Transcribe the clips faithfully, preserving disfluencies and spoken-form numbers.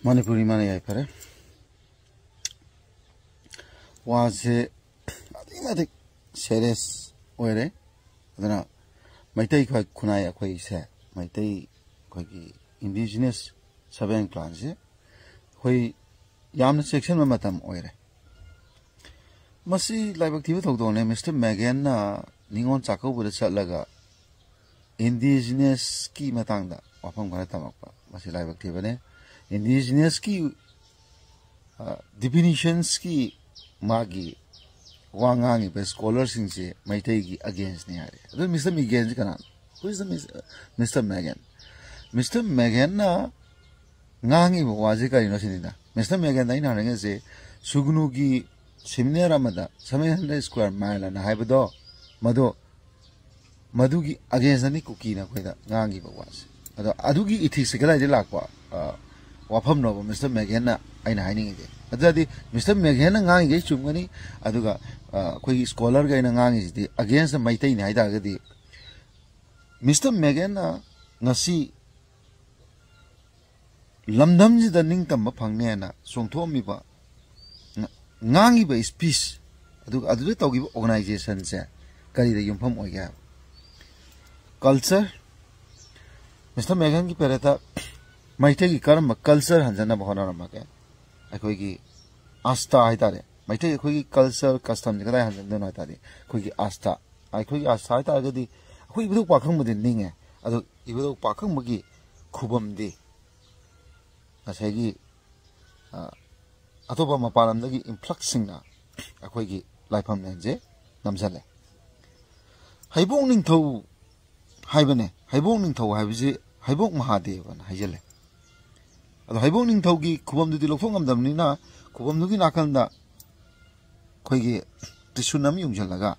ꯃꯅꯤꯄꯨꯔꯤ ꯃꯥꯅ ꯌꯥꯏꯐꯔꯦ꯫ ꯋꯥꯁꯦ ꯑꯗꯨꯛꯀꯤ ꯃꯇꯤꯛ ꯁꯦꯔꯤꯌꯁ ꯑꯣꯏꯔꯦ꯫ ꯑꯗꯨꯅ ꯃꯩꯇꯩ ꯈ- ꯈꯨꯟꯅꯥꯏ ꯑꯩꯈꯣꯏꯁꯦ, ꯃꯩꯇꯩ ꯑꯩꯈꯣꯏꯒꯤ ꯏꯟꯗꯤꯖꯤꯅꯁ ꯁꯕꯦꯟ ꯀ꯭ꯂꯥꯟꯁꯦ ꯑꯩꯈꯣꯏ ꯌꯥꯝꯅ ꯆꯦꯛꯁꯤꯟꯕ ꯃꯇꯝ ꯑꯣꯏꯔꯦ꯫ ꯃꯁꯤ ꯂꯥꯏꯕꯛ ꯊꯤꯕ ꯊꯧꯗꯣꯛꯅꯦ꯫ ꯃꯤꯁꯇꯔ ꯃꯦꯒꯦꯟꯅ ꯅꯤꯉꯣꯜ ꯆꯥꯛꯀꯧꯕꯗ ꯆꯠꯂꯒ ꯏꯟꯗꯤꯖꯤꯅꯁꯀꯤ ꯃꯇꯥꯡꯗ ꯋꯥꯐꯝ ꯈꯔ ꯇꯝꯃꯛꯄ, ꯃꯁꯤ ꯂꯥꯏꯕꯛ ꯊꯤꯕꯅꯦ꯫ ꯏꯟꯗꯤꯖꯤꯅꯁꯀꯤ ꯗꯤꯐꯤꯅꯤꯁꯟꯁꯀꯤ ꯃꯥꯒꯤ ꯋꯥ ꯉꯥꯡꯉꯤꯕ ꯁ꯭ꯀꯣꯂꯔꯁꯤꯡꯁꯦ ꯃꯩꯇꯩꯒꯤ ꯑꯒꯦꯟꯁꯅꯤ ꯍꯥꯏꯔꯦ꯫ ꯑꯗꯨ ꯃꯤꯁꯇꯔ ꯃꯦꯒꯦꯟꯁꯤ ꯀꯅꯥꯅꯣ? Who is the Mis- Mister Megan? Mister ꯃꯦꯒꯦꯟꯅ ꯉꯥꯡꯉꯤꯕ ꯋꯥꯁꯦ ꯀꯔꯤꯅꯣ ꯁꯤꯅꯤꯅ꯫ ꯃꯤꯁꯇꯔ ꯃꯦꯒꯦꯟꯗ ꯑꯩꯅ ꯍꯥꯏꯅꯤꯡꯉꯤꯁꯦ, ꯁꯨꯒꯅꯨꯒꯤ ꯁꯦꯃꯤꯅꯥꯔ ꯑꯃꯗ ꯁꯚꯦꯟ ꯍꯟꯗ꯭ꯔꯦꯠ ꯁ꯭ꯀ꯭ꯋꯥꯔ ꯃꯥꯏꯜ ꯑꯅ ꯍꯥꯏꯕꯗꯣ, ꯃꯗꯣ, ꯃꯗꯨꯒꯤ ꯑꯒꯦꯟꯁꯇꯅꯤ ꯀꯨꯀꯤꯅ ꯑꯩꯈꯣꯏꯗ ꯉꯥꯡꯉꯤꯕ ꯋꯥꯁꯦ꯫ ꯑꯗꯣ ꯑꯗꯨꯒꯤ ꯏꯊꯤꯛꯁꯁꯦ ꯀꯗꯥꯏꯗꯒꯤ ꯂꯥꯛꯄ, ꯑ, ꯋꯥꯐꯝꯅꯣꯕ ꯃꯤꯁꯇꯔ ꯃꯦꯒꯦꯟꯅ ꯑꯩꯅ ꯍꯥꯏꯅꯤꯡꯉꯤꯁꯦ? ꯑꯗꯨꯗꯤ ꯃꯤꯁꯇꯔ ꯃꯦꯒꯦꯟꯅ ꯉꯥꯡꯉꯤꯈꯩ ꯆꯨꯝꯒꯅꯤ, ꯑꯗꯨꯒ, ꯑ, ꯑꯩꯈꯣꯏꯒꯤ ꯁ꯭ꯀꯣꯂꯔꯒꯩꯅ ꯉꯥꯡꯉꯤꯁꯤꯗꯤ ꯑꯒꯦꯟꯁꯇ ꯃꯩꯇꯩꯅꯤ ꯍꯥꯏ ꯇꯥꯔꯒꯗꯤ, ꯃꯤꯁꯇꯔ ꯃꯦꯒꯦꯟꯅ ꯉꯁꯤ ꯂꯝꯗꯝꯁꯤꯗ ꯅꯤꯡꯇꯝꯕ ꯐꯪꯅꯦꯅ ꯆꯣꯡꯊꯣꯛꯑꯝꯃꯤꯕ, ꯉ- ꯉꯥꯡꯉꯤꯕ ꯁ꯭ꯄꯤꯁ ꯑꯗꯨꯒ ꯑꯗꯨꯗ ꯇꯧꯈꯤꯕ ꯑꯣꯔꯒꯅꯥꯏꯖꯦꯁꯟꯁꯦ ꯀꯔꯤꯗ ꯌꯨꯝꯐꯝ ꯑꯣꯏꯒꯦ ꯍꯥꯏꯕ? ꯀꯜꯆꯔ꯫ ꯃꯤꯁꯇꯔ ꯃꯦꯒꯟꯒꯤ ꯄꯦꯔꯦꯠꯇ ꯃꯩꯇꯩꯒꯤ ꯀꯔꯝꯕ ꯀꯜꯆꯔ ꯍꯟꯖꯅꯕ ꯍꯣꯠꯅꯔꯝꯃꯒꯦ? ꯑꯩꯈꯣꯏꯒꯤ ꯑꯥꯁꯊꯥ ꯍꯥꯏꯇꯥꯔꯦ, ꯃꯩꯇꯩ ꯑꯩꯈꯣꯏꯒꯤ ꯀꯜꯆꯔ ꯀꯁꯇꯝꯁꯦ ꯀꯗꯥꯏ ꯍꯟꯖꯟꯗꯣꯏꯅꯣ ꯍꯥꯏ ꯇꯥꯔꯗꯤ, ꯑꯩꯈꯣꯏꯒꯤ ꯑꯥꯁꯊꯥ, ꯑꯩꯈꯣꯏꯒꯤ ꯑꯥꯁꯊꯥ ꯍꯥꯏ ꯇꯥꯔꯒꯗꯤ ꯑꯩꯈꯣꯏ ꯏꯕꯨꯙꯧ ꯄꯥꯈꯪꯕꯗꯤ ꯅꯤꯡꯉꯦ, ꯑꯗꯣ ꯏꯕꯨꯙꯧ ꯄꯥꯈꯪꯕꯒꯤ ꯈꯨꯕꯝꯗꯤ ꯉꯁꯥꯏꯒꯤ, ꯑ, ꯑꯇꯣꯞꯄ ꯃꯄꯥꯟ ꯂꯝꯗꯒꯤ ꯏꯟꯐ꯭ꯂꯛꯁꯁꯤꯡꯅ ꯑꯩꯈꯣꯏꯒꯤ ꯂꯥꯏꯐꯝꯂꯦꯟꯁꯦ ꯅꯝꯁꯤꯜꯂꯦ꯫ ꯍꯩꯕꯣꯡ ꯅꯤꯡꯊꯧ ꯍꯥꯏꯕꯅꯦ, ꯍꯩꯕꯣꯡ ꯅꯤꯡꯊꯧ ꯍꯥꯏꯕꯁꯤ ꯍꯩꯕꯣꯡ ꯃꯍꯥꯗꯦꯕꯅ ꯍꯥꯏꯖꯜꯂꯦ꯫ ꯑꯗꯣ ꯍꯩꯕꯣꯡ ꯅꯤꯡꯊꯧꯒꯤ ꯈꯨꯕꯝꯗꯨꯗꯤ ꯂꯧꯊꯣꯛ ꯉꯝꯗꯕꯅꯤꯅ, ꯈꯨꯕꯝꯗꯨꯒꯤ ꯅꯥꯀꯟꯗ ꯑꯩꯈꯣꯏꯒꯤ ꯇ꯭ꯔꯤꯁꯨꯟ ꯑꯃ ꯌꯨꯡꯁꯤꯜꯂꯒ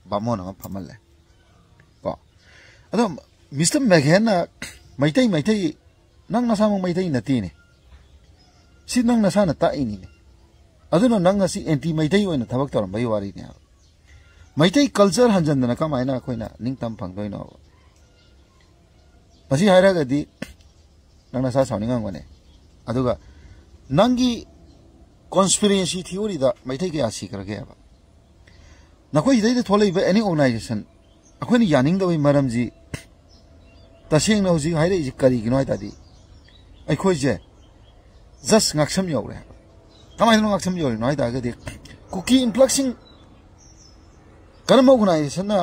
ꯕꯥꯃꯣꯟ ꯑꯃ ꯐꯝꯍꯜꯂꯦ꯫ ꯀꯣ? ꯑꯗꯣ ꯃꯤꯁꯇꯔ ꯃꯦꯘꯦꯟꯅ, "ꯃꯩꯇꯩ, ꯃꯩꯇꯩ, ꯅꯪ ꯅꯁꯥꯃꯛ ꯃꯩꯇꯩ ꯅꯠꯇꯦꯅꯦ꯫ ꯁꯤ ꯅꯪ ꯅꯁꯥꯅ ꯇꯥꯛꯏꯅꯤꯅꯦ꯫ ꯑꯗꯨꯅ ꯅꯪ ꯉꯁꯤ ꯑꯦꯟꯇꯤ ꯃꯩꯇꯩ ꯑꯣꯏꯅ ꯊꯕꯛ ꯇꯧꯔꯝꯕꯒꯤ ꯋꯥꯔꯤꯅꯦ" ꯍꯥꯏꯕ꯫ ꯃꯩꯇꯩ ꯀꯜꯆꯔ ꯍꯟꯖꯟꯗꯅ ꯀꯃꯥꯏꯅ ꯑꯩꯈꯣꯏꯅ ꯅꯤꯡꯇꯝ ꯐꯪꯗꯣꯏꯅꯣꯕ? ꯃꯁꯤ ꯍꯥꯏꯔꯒꯗꯤ ꯅꯪ ꯅꯁꯥ ꯁꯥꯎꯅꯤꯡꯉꯝꯒꯅꯤ꯫ ꯑꯗꯨꯒ ꯅꯪꯒꯤ ꯀꯣꯟꯁꯄꯤꯔꯦꯁꯤ ꯊꯤꯑꯣꯔꯤꯗ ꯃꯩꯇꯩ ꯀꯌꯥ ꯁꯤꯈ꯭ꯔꯒꯦꯕ? ꯅꯈꯣꯏ ꯁꯤꯗꯩꯗ ꯊꯣꯛꯂꯛꯏꯕ ꯑꯦꯅꯤ ꯑꯣꯔꯒꯅꯥꯏꯖꯦꯁꯟ ꯑꯩꯈꯣꯏꯅ ꯌꯥꯅꯤꯡꯗꯕꯒꯤ ꯃꯔꯝꯁꯤ, ꯇꯁꯦꯡꯅ ꯍꯧꯖꯤꯛ ꯍꯥꯏꯔꯛꯏꯁꯤ ꯀꯔꯤꯒꯤꯅꯣ ꯍꯥꯏ ꯇꯥꯔꯗꯤ, ꯑꯩꯈꯣꯏꯁꯦ ꯖꯁ ꯉꯥꯛꯁꯝ ꯌꯧꯔꯦ ꯍꯥꯏꯕ꯫ ꯀꯃꯥꯏꯅ ꯉꯥꯛꯁꯝ ꯌꯧꯔꯤꯅꯣ ꯍꯥꯏ ꯇꯥꯔꯒꯗꯤ, ꯀꯨꯀꯤ ꯏꯟꯐ꯭ꯂꯛꯁꯤꯡ ꯀꯔꯝꯕ ꯑꯣꯔꯒꯅꯥꯏꯖꯦꯁꯟꯅ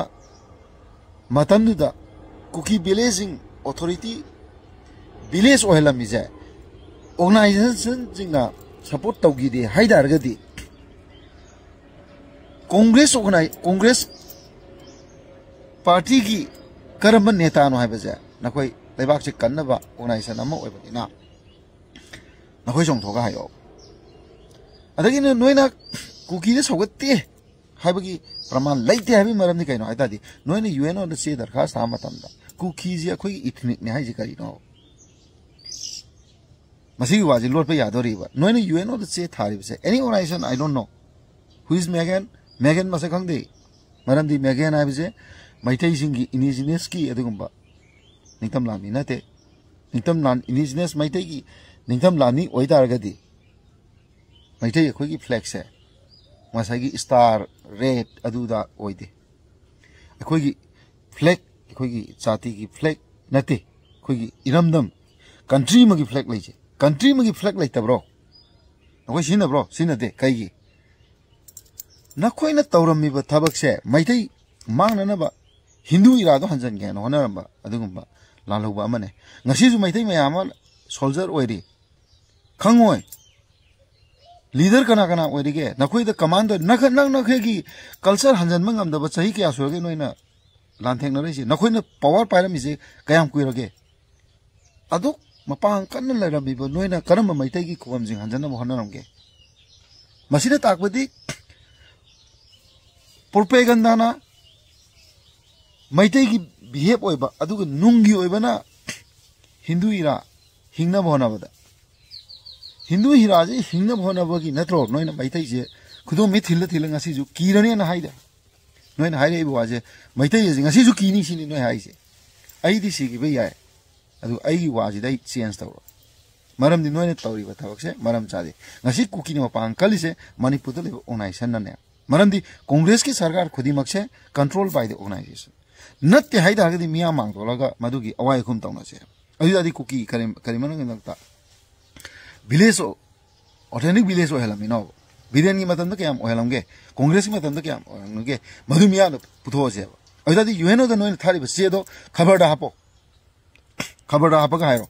ꯃꯇꯝꯗꯨꯗ ꯀꯨꯀꯤ ꯚꯤꯂꯦꯖꯁꯤꯡ ꯑꯣꯊꯣꯔꯤꯇꯤ ꯚꯤꯂꯦꯖ ꯑꯣꯏꯍꯜꯂꯝꯃꯤꯁꯦ, ꯑꯣꯔꯒꯅꯥꯏꯖꯦꯁꯟꯁꯤꯡꯅ ꯁꯄꯣꯔꯠ ꯇꯧꯈꯤꯗꯦ ꯍꯥꯏ ꯇꯥꯔꯒꯗꯤ, ꯀꯣꯡꯒ꯭ꯔꯦꯁ ꯑꯣꯔꯒꯅꯥꯏ-, ꯀꯣꯡꯒ꯭ꯔꯦꯁ ꯄꯥꯔꯇꯤꯒꯤ ꯀꯔꯝꯕ ꯅꯦꯇꯥꯅꯣ ꯍꯥꯏꯕꯁꯦ ꯅꯈꯣꯏ ꯂꯩꯕꯥꯛꯁꯦ ꯀꯟꯅꯕ ꯑꯣꯔꯒꯅꯥꯏꯖꯦꯁꯟ ꯑꯃ ꯑꯣꯏꯕꯅꯤꯅ ꯅꯈꯣꯏ ꯆꯣꯡꯊꯣꯛꯑꯒ ꯍꯥꯏꯔꯛꯑꯣ꯫ ꯑꯗꯒꯤꯅ ꯅꯣꯏꯅ ꯀꯨꯀꯤꯗ ꯁꯧꯒꯠꯇꯦ ꯍꯥꯏꯕꯒꯤ ꯄ꯭ꯔꯃꯥꯟ ꯂꯩꯇꯦ ꯍꯥꯏꯕꯒꯤ ꯃꯔꯝꯗꯤ ꯀꯩꯅꯣ ꯍꯥꯏ ꯇꯥꯔꯗꯤ, ꯅꯣꯏꯅ ꯌꯨ ꯑꯦꯟ ꯑꯣꯗ ꯆꯦ ꯗꯔꯈꯥꯁ ꯊꯥꯕ ꯃꯇꯝꯗ ꯀꯨꯀꯤꯁꯤ ꯑꯩꯈꯣꯏꯒꯤ ꯏꯊꯅꯤꯛꯅꯤ ꯍꯥꯏꯁꯤ ꯀꯔꯤꯅꯣ? ꯃꯁꯤꯒꯤ ꯋꯥꯁꯤ ꯂꯣꯠꯄ ꯌꯥꯗꯣꯔꯤꯕ? ꯅꯣꯏꯅ ꯌꯨ ꯑꯦꯟ ꯑꯣꯗ ꯆꯦ ꯊꯥꯔꯤꯕꯁꯦ, any organization, I don't know who is Meighen, ꯃꯦꯒꯦꯟ ꯃꯁꯛ ꯈꯪꯗꯦ꯫ ꯃꯔꯝꯗꯤ ꯃꯦꯒꯦꯟ ꯍꯥꯏꯕꯁꯦ ꯃꯩꯇꯩꯁꯤꯡꯒꯤ ꯏꯟꯗꯤꯖꯤꯅꯁꯀꯤ ꯑꯗꯨꯒꯨꯝꯕ ꯅꯤꯡꯇꯝ ꯂꯥꯟꯃꯤ ꯅꯠꯇꯦ꯫ ꯅꯤꯡꯇꯝ ꯂꯥꯟ, ꯏꯟꯗꯤꯖꯤꯅꯁ ꯃꯩꯇꯩꯒꯤ ꯅꯤꯡꯇꯝ ꯂꯥꯟꯃꯤ ꯑꯣꯏꯇꯥꯔꯒꯗꯤ, ꯃꯩꯇꯩ ꯑꯩꯈꯣꯏꯒꯤ ꯐ꯭ꯂꯦꯒꯁꯦ ꯉꯁꯥꯏꯒꯤ ꯁ꯭ꯇꯥꯔ, ꯔꯦꯠ, ꯑꯗꯨꯗ ꯑꯣꯏꯗꯦ꯫ ꯑꯩꯈꯣꯏꯒꯤ ꯐ꯭ꯂꯦꯒ, ꯑꯩꯈꯣꯏꯒꯤ ꯖꯥꯇꯤꯒꯤ ꯐ꯭ꯂꯦꯒ ꯅꯠꯇꯦ꯫ ꯑꯩꯈꯣꯏꯒꯤ ꯏꯔꯝꯗꯝ, ꯀꯟꯇ꯭ꯔꯤ ꯑꯃꯒꯤ ꯐ꯭ꯂꯦꯒ ꯂꯩꯖꯩ꯫ ꯀꯟꯇ꯭ꯔꯤ ꯑꯃꯒꯤ ꯐ꯭ꯂꯦꯒ ꯂꯩꯇꯕ꯭ꯔꯣ? ꯅꯈꯣꯏ ꯁꯤꯖꯤꯟꯅꯕ꯭ꯔꯣ? ꯁꯤꯖꯤꯟꯅꯗꯦ꯫ ꯀꯩꯒꯤ? ꯅꯈꯣꯏꯅ ꯇꯧꯔꯝꯃꯤꯕ ꯊꯕꯛꯁꯦ ꯃꯩꯇꯩ ꯃꯥꯡꯅꯅꯕ, ꯍꯤꯟꯗꯨ ꯏꯔꯥꯗꯣ ꯍꯟꯖꯟꯒꯦ ꯍꯥꯏꯅ ꯍꯣꯠꯅꯔꯝꯕ ꯑꯗꯨꯒꯨꯝꯕ ꯂꯥꯜꯍꯧꯕ ꯑꯃꯅꯦ꯫ ꯉꯁꯤꯁꯨ ꯃꯩꯇꯩ ꯃꯌꯥꯝ ꯑꯃ ꯁꯣꯜꯖꯔ ꯑꯣꯏꯔꯤ, ꯈꯪꯉꯣꯏ꯫ ꯂꯤꯗꯔ ꯀꯅꯥ ꯀꯅꯥ ꯑꯣꯏꯔꯤꯒꯦ? ꯅꯈꯣꯏꯗ ꯀꯃꯥꯟꯗꯣ ꯅꯈ-, ꯅꯪ ꯅꯈꯣꯏꯒꯤ ꯀꯜꯆꯔ ꯍꯟꯖꯟꯕ ꯉꯝꯗꯕ ꯆꯍꯤ ꯀꯌꯥ ꯁꯨꯔꯒꯦ ꯅꯣꯏꯅ ꯂꯥꯟꯊꯦꯡꯅꯔꯛꯏꯁꯦ? ꯅꯈꯣꯏꯅ ꯄꯋꯥꯔ ꯄꯥꯏꯔꯝꯃꯤꯁꯦ ꯀꯌꯥꯝ ꯀꯨꯏꯔꯒꯦ? ꯑꯗꯨꯛ ꯃꯄꯥꯡ ꯀꯟꯅ ꯂꯩꯔꯝꯃꯤꯕ ꯅꯣꯏꯅ ꯀꯔꯝꯕ ꯃꯩꯇꯩꯒꯤ ꯈꯨꯕꯝꯁꯤꯡ ꯍꯟꯖꯟꯅꯕ ꯍꯣꯠꯅꯔꯝꯒꯦ? ꯃꯁꯤꯅ ꯇꯥꯛꯄꯗꯤ ꯄ꯭ꯔꯣꯄꯦꯒꯟꯗꯥꯅ ꯃꯩꯇꯩꯒꯤ ꯕꯤꯍꯦꯞ ꯑꯣꯏꯕ, ꯑꯗꯨꯒ ꯅꯨꯡꯒꯤ ꯑꯣꯏꯕꯅ ꯍꯤꯟꯗꯨ ꯏꯔꯥ ꯍꯤꯡꯅꯕ ꯍꯣꯠꯅꯕꯗ, ꯍꯤꯟꯗꯨ ꯏꯔꯥꯁꯦ ꯍꯤꯡꯅꯕ ꯍꯣꯠꯅꯕꯒꯤ ꯅꯠꯇ꯭ꯔꯣ ꯅꯣꯏꯅ ꯃꯩꯇꯩꯁꯦ ꯈꯨꯗꯣꯝꯕꯤ ꯊꯤꯜꯂ ꯊꯤꯜꯂ ꯉꯁꯤꯁꯨ ꯀꯤꯔꯅꯦꯅ ꯍꯥꯏꯗ? ꯅꯣꯏꯅ ꯍꯥꯏꯔꯛꯏꯕ ꯋꯥꯁꯦ, ꯃꯩꯇꯩ ꯑꯁꯤ ꯉꯁꯤꯁꯨ ꯀꯤꯅꯤ ꯁꯤꯅꯤ ꯅꯣꯏ ꯍꯥꯏꯁꯦ꯫ ꯑꯩꯗꯤ ꯁꯤꯈꯤꯕ ꯌꯥꯏ, ꯑꯗꯨ ꯑꯩꯒꯤ ꯋꯥꯁꯤꯗ ꯑꯩ ꯆꯦꯟꯖ ꯇꯧꯔꯣ꯫ ꯃꯔꯝꯗꯤ ꯅꯣꯏꯅ ꯇꯧꯔꯤꯕ ꯊꯕꯛꯁꯦ ꯃꯔꯝ ꯆꯥꯗꯦ꯫ ꯉꯁꯤ ꯀꯨꯀꯤꯅ ꯃꯄꯥꯡ ꯀꯜꯂꯤꯁꯦ ꯃꯅꯤꯄꯨꯔꯗ ꯂꯩꯕ organizationꯅꯅꯦ꯫ ꯃꯔꯝꯗꯤ ꯀꯣꯡꯒ꯭ꯔꯦꯁꯀꯤ ꯁꯔꯀꯥꯔ ꯈꯨꯗꯤꯡꯃꯛꯁꯦ control by the organization꯫ ꯅꯠꯇꯦ ꯍꯥꯏ ꯇꯥꯔꯒꯗꯤ ꯃꯤꯌꯥꯝ ꯃꯥꯡꯊꯣꯛꯂꯒ ꯃꯗꯨꯒꯤ ꯑꯋꯥꯏ ꯑꯈꯨꯝ ꯇꯧꯅꯁꯦ꯫ ꯑꯗꯨ ꯑꯣꯏꯇꯥꯔꯗꯤ ꯀꯨꯀꯤ ꯀꯔꯤ, ꯀꯔꯤ ꯃꯔꯝꯒꯤꯗꯃꯛꯇ village, authentic village ꯑꯣꯏꯍꯜꯂꯝꯃꯤꯅꯣ? ꯕꯤꯔꯦꯟꯒꯤ ꯃꯇꯝꯗ ꯀꯌꯥꯝ ꯑꯣꯏꯍꯜꯂꯝꯒꯦ? ꯀꯣꯡꯒ꯭ꯔꯦꯁꯀꯤ ꯃꯇꯝꯗ ꯀꯌꯥꯝ ꯑꯣꯏꯍꯜꯂꯝꯒꯦ? ꯃꯗꯨ ꯃꯤꯌꯥꯝꯗ ꯄꯨꯊꯣꯛꯑꯁꯦꯕ꯫ ꯑꯗꯨ ꯑꯣꯏꯇꯥꯔꯗꯤ UNOꯗ ꯅꯣꯏꯅ ꯊꯥꯔꯤꯕ ꯆꯦꯗꯣ ꯈꯕꯔꯗ ꯍꯥꯞꯄꯣ꯫ ꯈꯕꯔꯗ ꯍꯥꯞꯄꯒ ꯍꯥꯏꯔꯣ꯫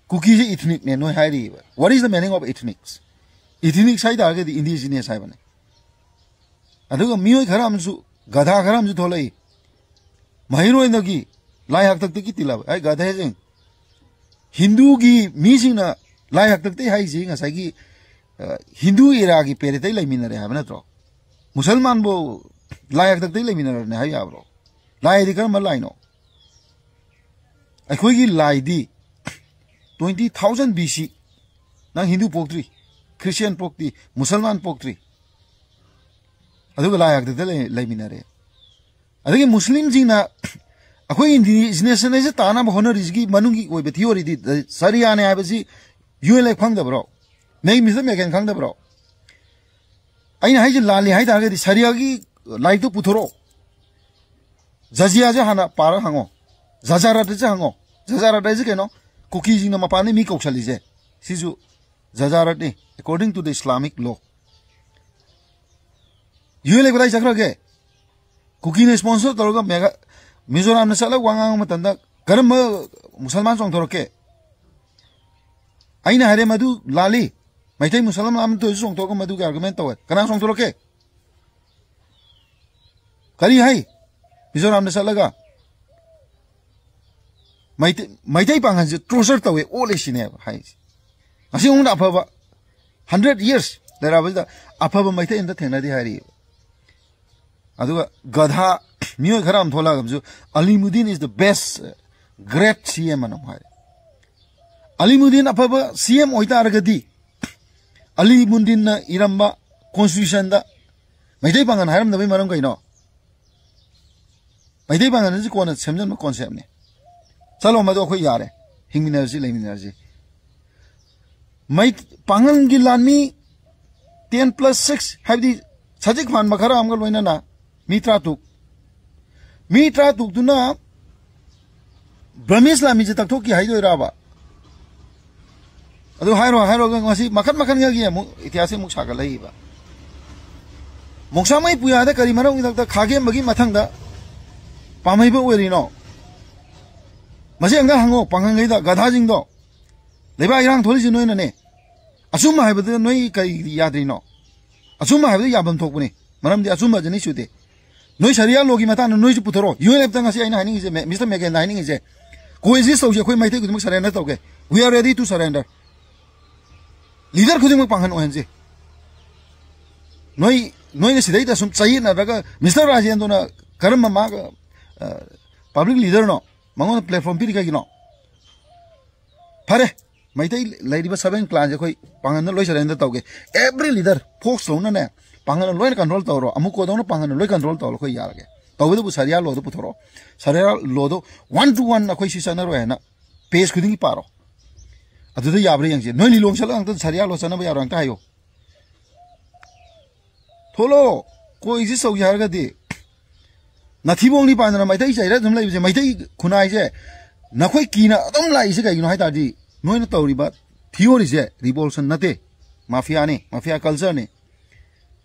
ꯀꯨꯀꯤꯁꯦ ethnicꯅꯦ ꯅꯣꯏ ꯍꯥꯏꯔꯤꯕ꯫ What is the meaning of ethnics? Ethnics ꯍꯥꯏ ꯇꯥꯔꯒꯗꯤ indigenous ꯍꯥꯏꯕꯅꯦ꯫ ꯑꯗꯨꯒ ꯃꯤꯑꯣꯏ ꯈꯔ ꯑꯃꯁꯨ, ꯒꯙꯥ ꯈꯔ ꯑꯃꯁꯨ ꯊꯣꯛꯂꯛꯏ꯫ ꯃꯍꯩꯔꯣꯏꯗꯒꯤ ꯂꯥꯏ ꯍꯥꯛꯇꯛꯇꯒꯤ ꯇꯤꯜꯂꯕ, ꯑꯩ ꯒꯙꯥꯁꯤꯡ꯫ ꯍꯤꯟꯗꯨꯒꯤ ꯃꯤꯁꯤꯡꯅ ꯂꯥꯏ ꯍꯥꯛꯇꯛꯇꯒꯤ ꯍꯥꯏꯁꯤ ꯉꯁꯥꯏꯒꯤ, ꯑ, ꯍꯤꯟꯗꯨ eraꯒꯤ periodꯇꯩ ꯂꯩꯃꯤꯟꯅꯔꯦ ꯍꯥꯏꯕ ꯅꯠꯇ꯭ꯔꯣ? ꯃꯨꯁꯜꯃꯥꯟꯕꯨ ꯂꯥꯏ ꯍꯥꯛꯇꯛꯇꯒꯤ ꯂꯩꯃꯤꯟꯅꯔꯕꯅꯦ ꯍꯥꯏ ꯌꯥꯕ꯭ꯔꯣ? ꯂꯥꯏꯗꯤ ꯀꯔꯝꯕ ꯂꯥꯏꯅꯣ? ꯑꯩꯈꯣꯏꯒꯤ ꯂꯥꯏꯗꯤ twenty thousand BC, ꯅꯪ ꯍꯤꯟꯗꯨ ꯄꯣꯛꯇ꯭ꯔꯤ, ꯈ꯭ꯔꯤꯁꯇꯤꯌꯥꯟ ꯄꯣꯛꯇ꯭ꯔꯤ, ꯃꯨꯁꯜꯃꯥꯟ ꯄꯣꯛꯇ꯭ꯔꯤ, ꯑꯗꯨꯒ ꯂꯥꯏ ꯍꯥꯛꯇꯛꯇ ꯂꯩ-, ꯂꯩꯃꯤꯟꯅꯔꯦ꯫ ꯑꯗꯒꯤ ꯃꯨꯁꯂꯤꯝꯁꯤꯡꯅ ꯑꯩꯈꯣꯏ indigenous ꯍꯥꯏꯁꯦ ꯇꯥꯅꯕ ꯍꯣꯠꯅꯔꯤꯁꯤꯒꯤ ꯃꯅꯨꯡꯒꯤ ꯑꯣꯏꯕ theoryꯗꯤ ꯁꯔꯤꯌꯥꯅꯦ ꯍꯥꯏꯕꯁꯤ UN ꯂꯦꯛ ꯈꯪꯗꯕ꯭ꯔꯣ? ꯅꯩ ꯃꯤꯁꯇꯔ ꯃꯦꯒꯟ ꯈꯪꯗꯕ꯭ꯔꯣ? ꯑꯩꯅ ꯍꯥꯏꯁꯦ ꯂꯥꯜꯂꯤ ꯍꯥꯏ ꯇꯥꯔꯒꯗꯤ ꯁꯔꯤꯌꯥꯒꯤ ꯂꯥꯏꯔꯤꯛꯇꯨ ꯄꯨꯊꯣꯔꯛꯑꯣ꯫ ꯖꯖꯤꯌꯥꯁꯦ ꯍꯥꯟꯅ ꯄꯥꯔꯒ ꯍꯪꯉꯣ꯫ ꯖꯖꯥꯔꯠꯁꯦ ꯍꯪꯉꯣ꯫ ꯖꯖꯥꯔꯠ ꯍꯥꯏꯁꯦ ꯀꯩꯅꯣ? ꯀꯨꯀꯤꯁꯤꯡꯅ ꯃꯄꯥꯟꯗꯩ ꯃꯤ ꯀꯧꯁꯜꯂꯤꯁꯦ꯫ ꯁꯤꯁꯨ ꯖꯖꯥꯔꯠꯅꯤ, according to the Islamic law꯫ UN ꯂꯦꯛ ꯀꯗꯥꯏ ꯆꯠꯈ꯭ꯔꯒꯦ? ꯀꯨꯀꯤꯅ sponsor ꯇꯧꯔꯒ ꯃꯦꯒꯥ-, ꯃꯤꯖꯣꯔꯥꯝꯗ ꯆꯠꯂꯒ ꯋꯥ ꯉꯥꯡꯕ ꯃꯇꯝꯗ ꯀꯔꯝꯕ ꯃꯨꯁꯜꯃꯥꯟ ꯆꯣꯡꯊꯣꯔꯛꯀꯦ? ꯑꯩꯅ ꯍꯥꯏꯔꯦ ꯃꯗꯨ ꯂꯥꯜꯂꯤ꯫ ꯃꯩꯇꯩ ꯃꯨꯁꯜꯃꯥꯟ ꯑꯃꯠꯇ ꯑꯣꯏꯔꯁꯨ ꯆꯣꯡꯊꯣꯛꯑꯒ ꯃꯗꯨꯒꯤ argument ꯇꯧꯋꯦ꯫ ꯀꯅꯥ ꯆꯣꯡꯊꯣꯔꯛꯀꯦ? ꯀꯔꯤ ꯍꯥꯏ? ꯃꯤꯖꯣꯔꯥꯝꯗ ꯆꯠꯂꯒ ꯃꯩꯇꯩ, ꯃꯩꯇꯩ ꯄꯥꯡꯒꯜꯁꯦ torture ꯇꯧꯋꯦ, ꯑꯣꯠꯂꯦ ꯁꯤꯅꯦꯕ ꯍꯥꯏꯁꯦ꯫ ꯉꯁꯤ ꯐꯥꯎꯗ ꯑꯐꯕ hundred years ꯂꯩꯔꯛꯑꯕꯁꯤꯗ ꯑꯐꯕ ꯃꯩꯇꯩ ꯑꯝꯇ ꯊꯦꯡꯅꯗꯦ ꯍꯥꯏꯔꯤꯕ꯫ ꯑꯗꯨꯒ ꯒꯙꯥ ꯃꯤꯑꯣꯏ ꯈꯔ ꯑꯃ ꯊꯣꯛꯂꯛꯑꯒ ꯑꯃꯁꯨ, "Alimuddin is the best, great CM" ꯑꯅ ꯑꯃꯨꯛ ꯍꯥꯏꯔꯦ꯫ ꯑꯂꯤꯃꯨꯗꯤꯟ ꯑꯐꯕ CM ꯑꯣꯏꯇꯥꯔꯒꯗꯤ, ꯑꯂꯤꯃꯨꯗꯤꯟꯅ ꯏꯔꯝꯕ constitutionꯗ ꯃꯩꯇꯩ ꯄꯥꯡꯒꯜ ꯍꯥꯏꯔꯝꯗꯕꯩ ꯃꯔꯝ ꯀꯩꯅꯣ? ꯃꯩꯇꯩ ꯄꯥꯡꯒꯜ ꯑꯁꯤ ꯀꯣꯟꯅ ꯁꯦꯝꯖꯤꯟꯕ conceptꯅꯦ꯫ ꯆꯠꯂꯣ, ꯃꯗꯨ ꯑꯩꯈꯣꯏ ꯌꯥꯔꯦ, ꯍꯤꯡꯃꯤꯟꯅꯔꯁꯤ, ꯂꯩꯃꯤꯟꯅꯔꯁꯤ꯫ ꯃꯩ ꯄꯥꯡꯒꯜꯒꯤ ꯂꯥꯟꯃꯤ ten plus six, ꯍꯥꯏꯕꯗꯤ ꯁꯖꯤꯛ ꯐꯥꯟꯕ ꯈꯔ ꯑꯃꯒ ꯂꯣꯏꯅꯅ ꯃꯤ ꯇꯔꯥꯇꯔꯨꯛ, ꯃꯤ ꯇꯔꯥꯇꯔꯨꯛꯇꯨꯅ ꯕ꯭ꯔꯃꯤꯁ ꯂꯥꯟꯃꯤꯁꯦ ꯇꯛꯊꯣꯛꯈꯤ ꯍꯥꯏꯗꯣꯏꯔꯕ? ꯑꯗꯨ ꯍꯥꯏꯔꯣ ꯍꯥꯏꯔꯣꯒ ꯉꯁꯤ ꯃꯈꯟ ꯃꯈꯟꯒꯤ ꯑꯃꯨꯛ ꯏꯇꯤꯍꯥꯁꯁꯦ ꯑꯃꯨꯛ ꯁꯥꯒꯠꯂꯛꯏꯕ꯫ ꯃꯣꯡꯁꯥꯃꯩ ꯄꯨꯌꯥꯗ ꯀꯔꯤ ꯃꯔꯝꯒꯤꯗꯃꯛꯇ ꯈꯥꯒꯦꯝꯕꯒꯤ ꯃꯊꯪꯗ ꯄꯥꯝꯍꯩꯕ ꯑꯣꯏꯔꯤꯅꯣ? ꯃꯁꯤ ꯑꯝꯇ ꯍꯪꯉꯣ ꯄꯥꯡꯒꯜꯈꯩꯗ, ꯒꯙꯥꯁꯤꯡꯗꯣ꯫ ꯂꯩꯕꯥꯛ ꯏꯔꯥꯡ ꯊꯣꯛꯂꯤꯁꯤ ꯅꯣꯏꯅꯅꯦ꯫ ꯑꯆꯨꯝꯕ ꯍꯥꯏꯕꯗ ꯅꯣꯏ ꯀꯔꯤ ꯌꯥꯗ꯭ꯔꯤꯅꯣ? ꯑꯆꯨꯝꯕ ꯍꯥꯏꯕꯗ ꯌꯥꯐꯝ ꯊꯣꯛꯄꯅꯤ꯫ ꯃꯔꯝꯗꯤ ꯑꯆꯨꯝꯕ ꯑꯅꯤ ꯁꯨꯗꯦ꯫ ꯅꯣꯏ ꯁꯔꯤꯌꯥ ꯂꯣꯒꯤ ꯃꯇꯥꯡꯗ ꯅꯣꯏꯁꯨ ꯄꯨꯊꯣꯔꯛꯑꯣ꯫ ꯌꯨ ꯑꯦꯟ ꯑꯦꯐꯇ ꯉꯁꯤ ꯑꯩꯅ ꯍꯥꯏꯅꯤꯡꯉꯤꯁꯦ, ꯃꯦ-, ꯃꯤꯁꯇꯔ ꯃꯦꯒꯦꯟꯗ ꯍꯥꯏꯅꯤꯡꯉꯤꯁꯦ, ꯀꯣꯑꯦꯛꯖꯤꯁ ꯇꯧꯁꯤ, ꯑꯩꯈꯣꯏ ꯃꯩꯇꯩ ꯈꯨꯗꯤꯡꯃꯛ ꯁꯔꯦꯟꯗꯔ ꯇꯧꯒꯦ꯫ We are ready to surrender. Leader ꯈꯨꯗꯤꯡꯃꯛ ꯄꯥꯡꯒꯟ ꯑꯣꯏꯍꯟꯁꯤ꯫ ꯅꯣꯏ, ꯅꯣꯏꯅ ꯁꯤꯗꯩꯗ ꯁꯨꯝ ꯆꯌꯦꯠꯅꯔꯒ ꯃꯤꯁꯇꯔ ꯔꯥꯖꯦꯟꯗ꯭ꯔꯣꯅ ꯀꯔꯝꯕ ꯃꯥꯒ, ꯑ, ꯄꯕ꯭ꯂꯤꯛ ꯂꯤꯗꯔꯅꯣ? ꯃꯉꯣꯟꯗ ꯄ꯭ꯂꯦꯠꯐꯣꯝ ꯄꯤꯔꯤ ꯀꯩꯒꯤꯅꯣ? ꯐꯔꯦ, ꯃꯩꯇꯩ ꯂꯩꯔꯤꯕ ꯁꯚꯦꯟ ꯀ꯭ꯂꯥꯟꯁꯦ ꯑꯩꯈꯣꯏ ꯄꯥꯡꯒꯟꯗ ꯂꯣꯏ ꯁꯔꯦꯟꯗꯔ ꯇꯧꯒꯦ꯫ ꯑꯦꯚ꯭ꯔꯤ ꯂꯤꯗꯔ ꯐꯣꯛꯁ ꯇꯧꯅꯅꯦ, ꯄꯥꯡꯒꯟꯗ ꯂꯣꯏꯅ ꯀꯟꯇ꯭ꯔꯣꯜ ꯇꯧꯔꯣ, ꯑꯃꯨꯛ ꯀꯣꯗꯧꯅ ꯄꯥꯡꯒꯟꯗ ꯂꯣꯏ ꯀꯟꯇ꯭ꯔꯣꯜ ꯇꯧꯔꯣ, ꯑꯩꯈꯣꯏ ꯌꯥꯔꯒꯦ꯫ ꯇꯧꯕꯗꯕꯨ Sariya ꯂꯣꯗꯣ ꯄꯨꯊꯣꯔꯛꯑꯣ꯫ Sariya ꯂꯣꯗꯣ one two one ꯑꯩꯈꯣꯏ ꯁꯤ ꯆꯠꯅꯔꯣꯏ ꯍꯥꯏꯅ ꯄꯦꯖ ꯈꯨꯗꯤꯡꯒꯤ ꯄꯥꯔꯣ꯫ ꯑꯗꯨꯗ ꯌꯥꯕ꯭ꯔꯥ ꯌꯦꯡꯁꯦ꯫ ꯅꯣꯏ ꯂꯤꯂꯣꯡ ꯆꯠꯂꯒ ꯑꯝꯇ ꯁꯔꯤꯌꯥ ꯂꯣ ꯆꯠꯅꯕ ꯌꯥꯕ꯭ꯔꯥ ꯑꯝꯇ ꯍꯥꯏꯌꯣ꯫ ꯊꯣꯛꯂꯛꯑꯣ꯫ ꯀꯣ ꯑꯦꯛꯖꯤꯁ ꯇꯧꯒꯦ ꯍꯥꯏꯔꯒꯗꯤ ꯅꯊꯤꯕꯣꯡꯅꯤ ꯄꯥꯟꯗꯅ ꯃꯩꯇꯩ ꯆꯩꯔ ꯑꯗꯨꯝ ꯂꯩꯕꯁꯦ, ꯃꯩꯇꯩ ꯈꯨꯟꯅꯥꯏꯁꯦ ꯅꯈꯣꯏ ꯀꯤꯅ ꯑꯗꯨꯝ ꯂꯥꯛꯏꯁꯦ ꯀꯩꯒꯤꯅꯣ ꯍꯥꯏ ꯇꯥꯔꯗꯤ, ꯅꯣꯏꯅ ꯇꯧꯔꯤꯕ ꯊꯤꯑꯣꯔꯤꯁꯦ ꯔꯤꯚꯣꯂꯨꯁꯟ ꯅꯠꯇꯦ, ꯃꯥꯐꯤꯌꯥꯅꯤ, ꯃꯥꯐꯤꯌꯥ ꯀꯜꯆꯔꯅꯤ꯫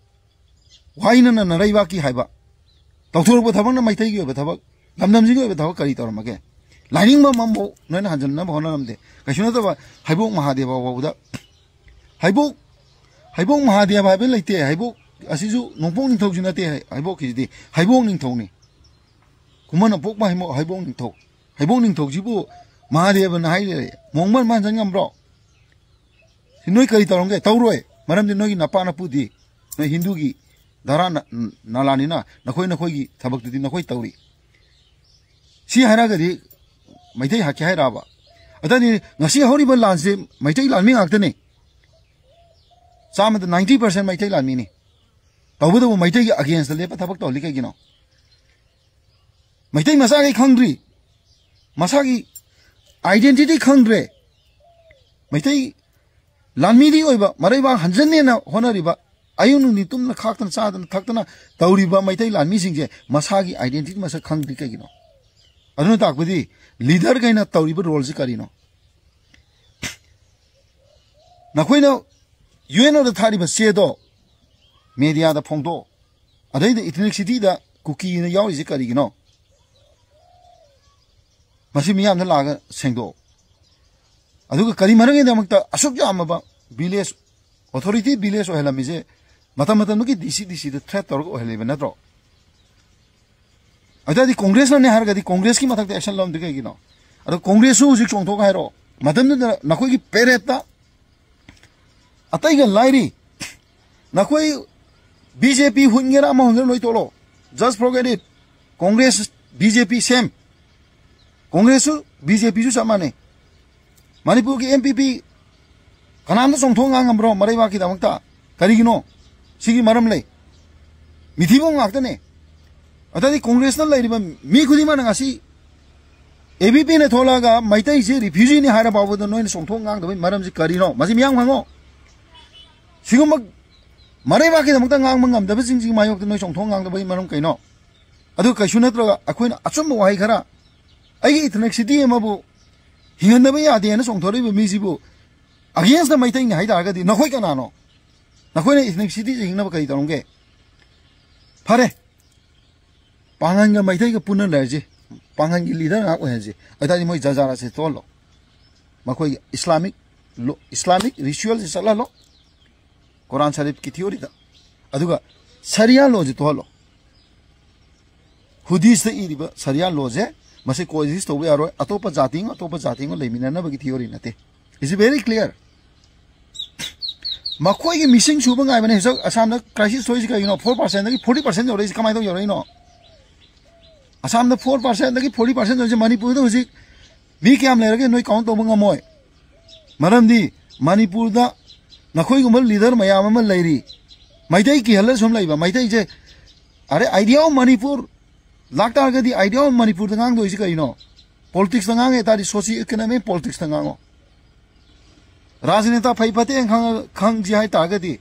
ꯋꯥꯍꯩꯅ ꯅꯔꯩꯕꯥꯛꯀꯤ ꯍꯥꯏꯕ, ꯇꯧꯊꯣꯔꯛꯄ ꯊꯕꯛꯅ ꯃꯩꯇꯩꯒꯤ ꯑꯣꯏꯕ ꯊꯕꯛ, ꯂꯝꯗꯝꯁꯤꯒꯤ ꯑꯣꯏꯕ ꯊꯕꯛ ꯀꯔꯤ ꯇꯧꯔꯝꯃꯒꯦ? ꯂꯥꯏꯅꯤꯡꯕ ꯑꯃꯕꯨ ꯅꯣꯏꯅ ꯍꯟꯖꯤꯟꯅꯕ ꯍꯣꯠꯅꯔꯝꯗꯦ꯫ ꯀꯩꯁꯨ ꯅꯠꯇꯕ ꯍꯩꯕꯣꯛ ꯃꯍꯥꯗꯦꯕ ꯐꯥꯎꯕꯗ, ꯍꯩꯕꯣꯛ, ꯍꯩꯕꯣꯛ ꯃꯍꯥꯗꯦꯕ ꯍꯥꯏꯕ ꯂꯩꯇꯦ꯫ ꯍꯩꯕꯣꯛ ꯑꯁꯤꯁꯨ ꯅꯣꯡꯄꯣꯛ ꯅꯤꯡꯊꯧꯁꯨ ꯅꯠꯇꯦ꯫ ꯍꯩ-, ꯍꯩꯕꯣꯛꯀꯤꯁꯤꯗꯤ ꯍꯩꯕꯣꯛ ꯅꯤꯡꯊꯧꯅꯤ꯫ ꯈꯨꯃꯟꯅ ꯄꯣꯛꯄ ꯍꯩꯃꯣ-, ꯍꯩꯕꯣꯛ ꯅꯤꯡꯊꯧ꯫ ꯍꯩꯕꯣꯛ ꯅꯤꯡꯊꯧꯁꯤꯕꯨ ꯃꯍꯥꯗꯦꯕꯅ ꯍꯥꯏ ꯂꯩꯔꯦ꯫ ꯃꯣꯡꯃꯟ ꯃꯥꯟꯁꯤꯟ ꯉꯝꯕ꯭ꯔꯣ? ꯁꯤ ꯅꯣꯏ ꯀꯔꯤ ꯇꯧꯔꯝꯒꯦ? ꯇꯧꯔꯣꯏ꯫ ꯃꯔꯝꯗꯤ ꯅꯣꯏꯒꯤ ꯅꯄꯥ ꯅꯄꯨꯗꯤ ꯅꯣꯏ ꯍꯤꯟꯗꯨꯒꯤ ꯙꯔꯥ ꯅ-, ꯅꯥꯂꯥꯅꯤꯅ ꯅꯈꯣꯏ ꯅꯈꯣꯏꯒꯤ ꯊꯕꯛꯇꯨꯗꯤ ꯅꯈꯣꯏ ꯇꯧꯔꯤ꯫ ꯁꯤ ꯍꯥꯏꯔꯒꯗꯤ ꯃꯩꯇꯩ ꯍꯥꯠꯀꯦ ꯍꯥꯏꯔꯛꯑꯕ? ꯑꯗꯨꯅꯤ ꯉꯁꯤ ꯍꯧꯔꯤꯕ ꯂꯥꯟꯁꯦ ꯃꯩꯇꯩ ꯂꯥꯟꯃꯤ ꯉꯥꯛꯇꯅꯤ꯫ ꯆꯥꯝꯃꯗ ninety percent ꯃꯩꯇꯩ ꯂꯥꯟꯃꯤꯅꯤ꯫ ꯇꯧꯕꯇꯕꯨ ꯃꯩꯇꯩꯒꯤ against ꯇ ꯂꯦꯞꯄ ꯊꯕꯛ ꯇꯧꯍꯜꯂꯤ ꯀꯩꯒꯤꯅꯣ? ꯃꯩꯇꯩ ꯃꯆꯥꯈꯩ ꯈꯪꯗ꯭ꯔꯤ, ꯃꯁꯥꯒꯤ identity ꯈꯪꯗ꯭ꯔꯦ꯫ ꯃꯩꯇꯩ ꯂꯥꯟꯃꯤꯗꯤ ꯑꯣꯏꯕ, ꯃꯔꯩꯕꯥꯛ ꯍꯟꯖꯟꯅꯦꯅ ꯍꯣꯠꯅꯔꯤꯕ, ꯑꯌꯨꯛ ꯅꯨꯡꯊꯤꯟ ꯇꯨꯝꯅ ꯈꯥꯛꯇꯅ ꯆꯥꯗꯅ ꯊꯛꯇꯅ ꯇꯧꯔꯤꯕ ꯃꯩꯇꯩ ꯂꯥꯟꯃꯤꯁꯤꯡꯁꯦ ꯃꯁꯥꯒꯤ identity ꯃꯁꯛ ꯈꯪꯗ꯭ꯔꯤ ꯀꯩꯒꯤꯅꯣ? ꯑꯗꯨꯅ ꯇꯥꯛꯄꯗꯤ leaderꯈꯩꯅ ꯇꯧꯔꯤꯕ roleꯁꯤ ꯀꯔꯤꯅꯣ? ꯅꯈꯣꯏꯅ UNOꯗ ꯊꯥꯔꯤꯕ ꯆꯦꯗꯣ mediaꯗ ꯐꯣꯡꯗꯣꯛꯑꯣ꯫ ꯑꯗꯩꯗ ethnicity ꯗ ꯀꯨꯀꯤꯅ ꯌꯥꯎꯔꯤꯁꯦ ꯀꯔꯤꯒꯤꯅꯣ? ꯃꯁꯤ ꯃꯤꯌꯥꯝꯗ ꯂꯥꯛꯑꯒ ꯁꯦꯡꯗꯣꯛꯑꯣ꯫ ꯑꯗꯨꯒ ꯀꯔꯤ ꯃꯔꯝꯒꯤꯗꯃꯛꯇ ꯑꯁꯨꯛ ꯌꯥꯝꯃꯕ village, authority village ꯑꯣꯏꯍꯜꯂꯝꯃꯤꯁꯦ ꯃꯇꯝ ꯃꯇꯝꯗꯨꯒꯤ DC, DCꯗ threat ꯇꯧꯔꯒ ꯑꯣꯏꯍꯜꯂꯤꯕ ꯅꯠꯇ꯭ꯔꯣ? ꯑꯗꯨꯗꯤ ꯀꯣꯡꯒ꯭ꯔꯦꯁꯅꯅꯦ ꯍꯥꯏꯔꯒꯗꯤ ꯀꯣꯡꯒ꯭ꯔꯦꯁꯀꯤ ꯃꯊꯛꯇ action ꯂꯧꯔꯝꯗ꯭ꯔꯤ ꯀꯩꯒꯤꯅꯣ? ꯑꯗꯣ ꯀꯣꯡꯒ꯭ꯔꯦꯁꯁꯨ ꯍꯧꯖꯤꯛ ꯆꯣꯡꯊꯣꯛ ꯍꯥꯏꯔꯣ? ꯃꯇꯝꯗꯨꯗ ꯅꯈꯣꯏꯒꯤ paradeꯇ ꯑꯇꯩꯒ ꯂꯥꯏꯔꯤ, ꯅꯈꯣꯏ BJP ꯍꯨꯟꯒꯦꯔꯥ ꯑꯃ ꯍꯨꯟꯒꯦꯔꯥ ꯂꯣꯏ ꯇꯣꯛꯂꯣ꯫ Just forget it. Congress, BJP same. ꯀꯣꯡꯒ꯭ꯔꯦꯁꯁꯨ BJPꯁꯨ ꯆꯞ ꯃꯥꯟꯅꯩ꯫ ꯃꯅꯤꯄꯨꯔꯒꯤ MPP ꯀꯅꯥꯝꯇ ꯆꯣꯡꯊꯣꯛ ꯉꯥꯡꯉꯝꯕ꯭ꯔꯣ ꯃꯔꯩꯕꯥꯛꯀꯤꯗꯃꯛꯇ? ꯀꯔꯤꯒꯤꯅꯣ? ꯁꯤꯒꯤ ꯃꯔꯝ ꯂꯩ꯫ ꯃꯤꯊꯤꯕꯣꯡ ꯉꯥꯛꯇꯅꯦ꯫ ꯑꯗꯨꯗꯤ ꯀꯣꯡꯒ꯭ꯔꯦꯁꯅ ꯂꯩꯔꯤꯕ ꯃꯤ ꯈꯨꯗꯤꯡꯃꯛꯅ ꯉꯁꯤ ABPꯅ ꯊꯣꯛꯂꯛꯑꯒ ꯃꯩꯇꯩꯁꯦ refugeeꯅꯤ ꯍꯥꯏꯔ ꯐꯥꯎꯕꯗ ꯅꯣꯏꯅ ꯆꯣꯡꯊꯣꯛ ꯉꯥꯡꯗꯕꯒꯤ ꯃꯔꯝꯁꯤ ꯀꯔꯤꯅꯣ? ꯃꯁꯤ ꯃꯤꯌꯥꯝ ꯍꯪꯉꯣ꯫ ꯁꯤꯒꯨꯝꯕ ꯃꯔꯩꯕꯥꯛꯀꯤꯗꯃꯛꯇ ꯉꯥꯡꯕ ꯉꯝꯗꯕꯁꯤꯡꯁꯤꯒꯤ ꯃꯥꯌꯣꯛꯇ ꯅꯣꯏ ꯆꯣꯡꯊꯣꯛ ꯉꯥꯡꯗꯕꯒꯤ ꯃꯔꯝ ꯀꯩꯅꯣ? ꯑꯗꯨ ꯀꯩꯁꯨ ꯅꯠꯇ꯭ꯔꯒ ꯑꯩꯈꯣꯏꯅ ꯑꯆꯨꯝꯕ ꯋꯥꯍꯩ ꯈꯔ, ꯑꯩꯒꯤ ethnicity ꯑꯃꯕꯨ ꯍꯤꯡꯍꯟꯗꯕ ꯌꯥꯗꯦꯅ ꯆꯣꯡꯊꯣꯔꯛꯏꯕ ꯃꯤꯁꯤꯕꯨ againstꯇ ꯃꯩꯇꯩꯅꯤ ꯍꯥꯏ ꯇꯥꯔꯒꯗꯤ ꯅꯈꯣꯏ ꯀꯅꯥꯅꯣ? ꯅꯈꯣꯏꯅ ethnicity ꯍꯤꯡꯅꯕ ꯀꯔꯤ ꯇꯧꯔꯝꯒꯦ? ꯐꯔꯦ, ꯄꯥꯡꯒꯟꯒ ꯃꯩꯇꯩꯒ ꯄꯨꯟꯅ ꯂꯩꯔꯁꯤ, ꯄꯥꯡꯒꯟꯒꯤ leader ꯉꯥꯛ ꯑꯣꯏꯍꯟꯁꯤ꯫ ꯑꯗꯨ ꯇꯥꯔꯗꯤ ꯃꯣꯏ ꯖꯖꯥꯔꯥꯁꯦ ꯊꯣꯛꯍꯜꯂꯣ, ꯃꯈꯣꯏꯒꯤ Islamic law, Islamic ritualꯁꯦ ꯆꯠꯍꯜꯂꯣ ꯀꯣꯔꯥꯟ ꯁꯔꯤꯐꯀꯤ theoryꯗ, ꯑꯗꯨꯒ ꯁꯔꯤꯌꯥ lawꯁꯦ ꯊꯣꯛꯍꯜꯂꯣ꯫ ꯍꯨꯗꯤꯁꯇ ꯏꯔꯤꯕ ꯁꯔꯤꯌꯥ lawꯁꯦ ꯃꯁꯤ coexist ꯇꯧꯕ ꯌꯥꯔꯣꯏ꯫ ꯑꯇꯣꯞꯄ ꯖꯥꯇꯤ ꯑꯃ ꯑꯇꯣꯞꯄ ꯖꯥꯇꯤ ꯑꯃ ꯂꯩꯃꯤꯟꯅꯅꯕꯒꯤ theory ꯅꯠꯇꯦ꯫ It's very clear. ꯃꯈꯣꯏꯒꯤ ꯃꯤꯁꯤꯡ ꯁꯨꯕ ꯉꯥꯏꯕꯅꯦ꯫ ꯍꯧꯖꯤꯛ ꯑꯁꯥꯝꯗ crisis ꯊꯣꯛꯏꯁꯤ ꯀꯩꯒꯤꯅꯣ? Four percentꯗꯒꯤ forty percent ꯌꯧꯔꯛꯏꯁꯤ ꯀꯃꯥꯏꯅ ꯇꯧ ꯌꯧꯔꯛꯏꯅꯣ? ꯑꯁꯥꯝꯗ four percentꯗꯒꯤ forty percent ꯌꯧꯔꯛꯏꯁꯤ ꯃꯅꯤꯄꯨꯔꯗ ꯍꯧꯖꯤꯛ ꯃꯤ ꯀꯌꯥꯝ ꯂꯩꯔꯒꯦ ꯅꯣꯏ count ꯇꯧꯕ ꯉꯝꯃꯣꯏ꯫ ꯃꯔꯝꯗꯤ ꯃꯅꯤꯄꯨꯔꯗ ꯅꯈꯣꯏꯒꯨꯝꯕ leader ꯃꯌꯥꯝ ꯑꯃ ꯂꯩꯔꯤ꯫ ꯃꯩꯇꯩ ꯀꯤꯍꯜꯂ ꯁꯨꯝ ꯂꯩꯕ꯫ ꯃꯩꯇꯩꯁꯦ, ꯑꯔꯦ, idea of Manipur ꯂꯥꯛꯇꯥꯔꯒꯗꯤ idea of ꯃꯅꯤꯄꯨꯔꯗ ꯉꯥꯡꯗꯣꯏꯁꯤ ꯀꯩꯅꯣ? Politicsꯇ ꯉꯥꯡꯉꯦ ꯇꯥꯔꯗꯤ socio economic politicsꯇ ꯉꯥꯡꯉꯣ꯫ ꯔꯥꯖꯅꯤꯇꯥ ꯐꯩ ꯐꯠꯇꯦ ꯈꯪ-, ꯈꯪꯁꯤ ꯍꯥꯏ ꯇꯥꯔꯒꯗꯤ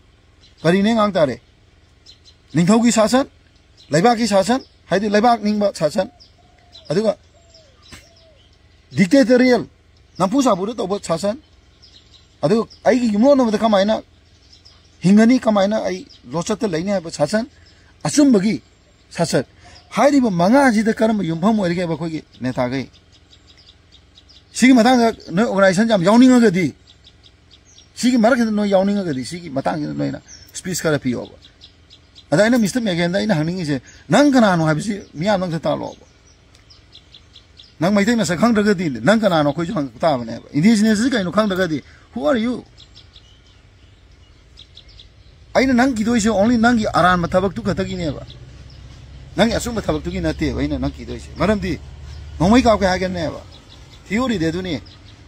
ꯀꯔꯤꯅꯦ ꯉꯥꯡ ꯇꯥꯔꯦ? ꯅꯤꯡꯊꯧꯒꯤ ꯁꯥꯁꯟ, ꯂꯩꯕꯥꯛꯀꯤ ꯁꯥꯁꯟ, ꯍꯥꯏꯗꯤ ꯂꯩꯕꯥꯛ ꯅꯤꯡꯕ ꯁꯥꯁꯟ, ꯑꯗꯨꯒ dictatorial, ꯅꯝꯐꯨ ꯁꯥꯐꯨꯗ ꯇꯧꯕ ꯁꯥꯁꯟ, ꯑꯗꯨꯒ ꯑꯩꯒꯤ ꯌꯨꯝꯂꯣꯟꯅꯕꯗ ꯀꯃꯥꯏꯅ ꯍꯤꯡꯒꯅꯤ, ꯀꯃꯥꯏꯅ ꯑꯩ ꯂꯣꯠꯆꯠꯇ ꯂꯩꯅꯤ ꯍꯥꯏꯕ ꯁꯥꯁꯟ, ꯑꯆꯨꯝꯕꯒꯤ ꯁꯥꯁꯟ꯫ ꯍꯥꯏꯔꯤꯕ ꯃꯉꯥꯁꯤꯗ ꯀꯔꯝꯕ ꯌꯨꯝꯐꯝ ꯑꯣꯏꯔꯤꯒꯦꯕ ꯑꯩꯈꯣꯏꯒꯤ ꯅꯦꯇꯥꯈꯩ? ꯁꯤꯒꯤ ꯃꯇꯥꯡꯗ ꯅꯣꯏ organization ꯌꯥꯝ ꯌꯥꯎꯅꯤꯡꯉꯒꯗꯤ, ꯁꯤꯒꯤ ꯃꯔꯛꯁꯤꯗ ꯅꯣꯏ ꯌꯥꯎꯅꯤꯡꯉꯒꯗꯤ, ꯁꯤꯒꯤ ꯃꯇꯥꯡꯁꯤꯗ ꯅꯣꯏꯅ speech ꯈꯔ ꯄꯤꯌꯣꯕ꯫ ꯑꯗ ꯑꯩꯅ ꯃꯤꯁꯇꯔ ꯃꯦꯒꯦꯟꯗ ꯑꯩꯅ ꯍꯪꯅꯤꯡꯉꯤꯁꯦ, ꯅꯪ ꯀꯅꯥꯅꯣ ꯍꯥꯏꯕꯁꯤ ꯃꯤꯌꯥꯝꯗ ꯑꯝꯇ ꯇꯥꯛꯂꯛꯑꯣꯕ꯫ ꯅꯪ ꯃꯩꯇꯩ ꯃꯁꯛ ꯈꯪꯗ꯭ꯔꯒꯗꯤ ꯅꯪ ꯀꯅꯥꯅꯣ ꯑꯩꯈꯣꯏꯁꯨ ꯍꯪꯉꯛꯄ ꯇꯥꯕꯅꯦꯕ꯫ Indigenous ꯁꯤ ꯀꯩꯅꯣ ꯈꯪꯗ꯭ꯔꯒꯗꯤ, who are you? ꯑꯩꯅ ꯅꯪ ꯀꯤꯗꯣꯏꯁꯦ only ꯅꯪꯒꯤ ꯑꯔꯥꯟꯕ ꯊꯕꯛꯇꯨ ꯈꯛꯇꯒꯤꯅꯦꯕ, ꯅꯪꯒꯤ ꯑꯆꯨꯝꯕ ꯊꯕꯛꯇꯨꯒꯤ ꯅꯠꯇꯦꯕ ꯑꯩꯅ ꯅꯪ ꯀꯤꯗꯣꯏꯁꯦ꯫ ꯃꯔꯝꯗꯤ ꯅꯣꯡꯃꯩ ꯀꯥꯞꯀꯦ ꯍꯥꯏꯒꯅꯦꯕ, theory ꯗꯤ ꯑꯗꯨꯅꯤ꯫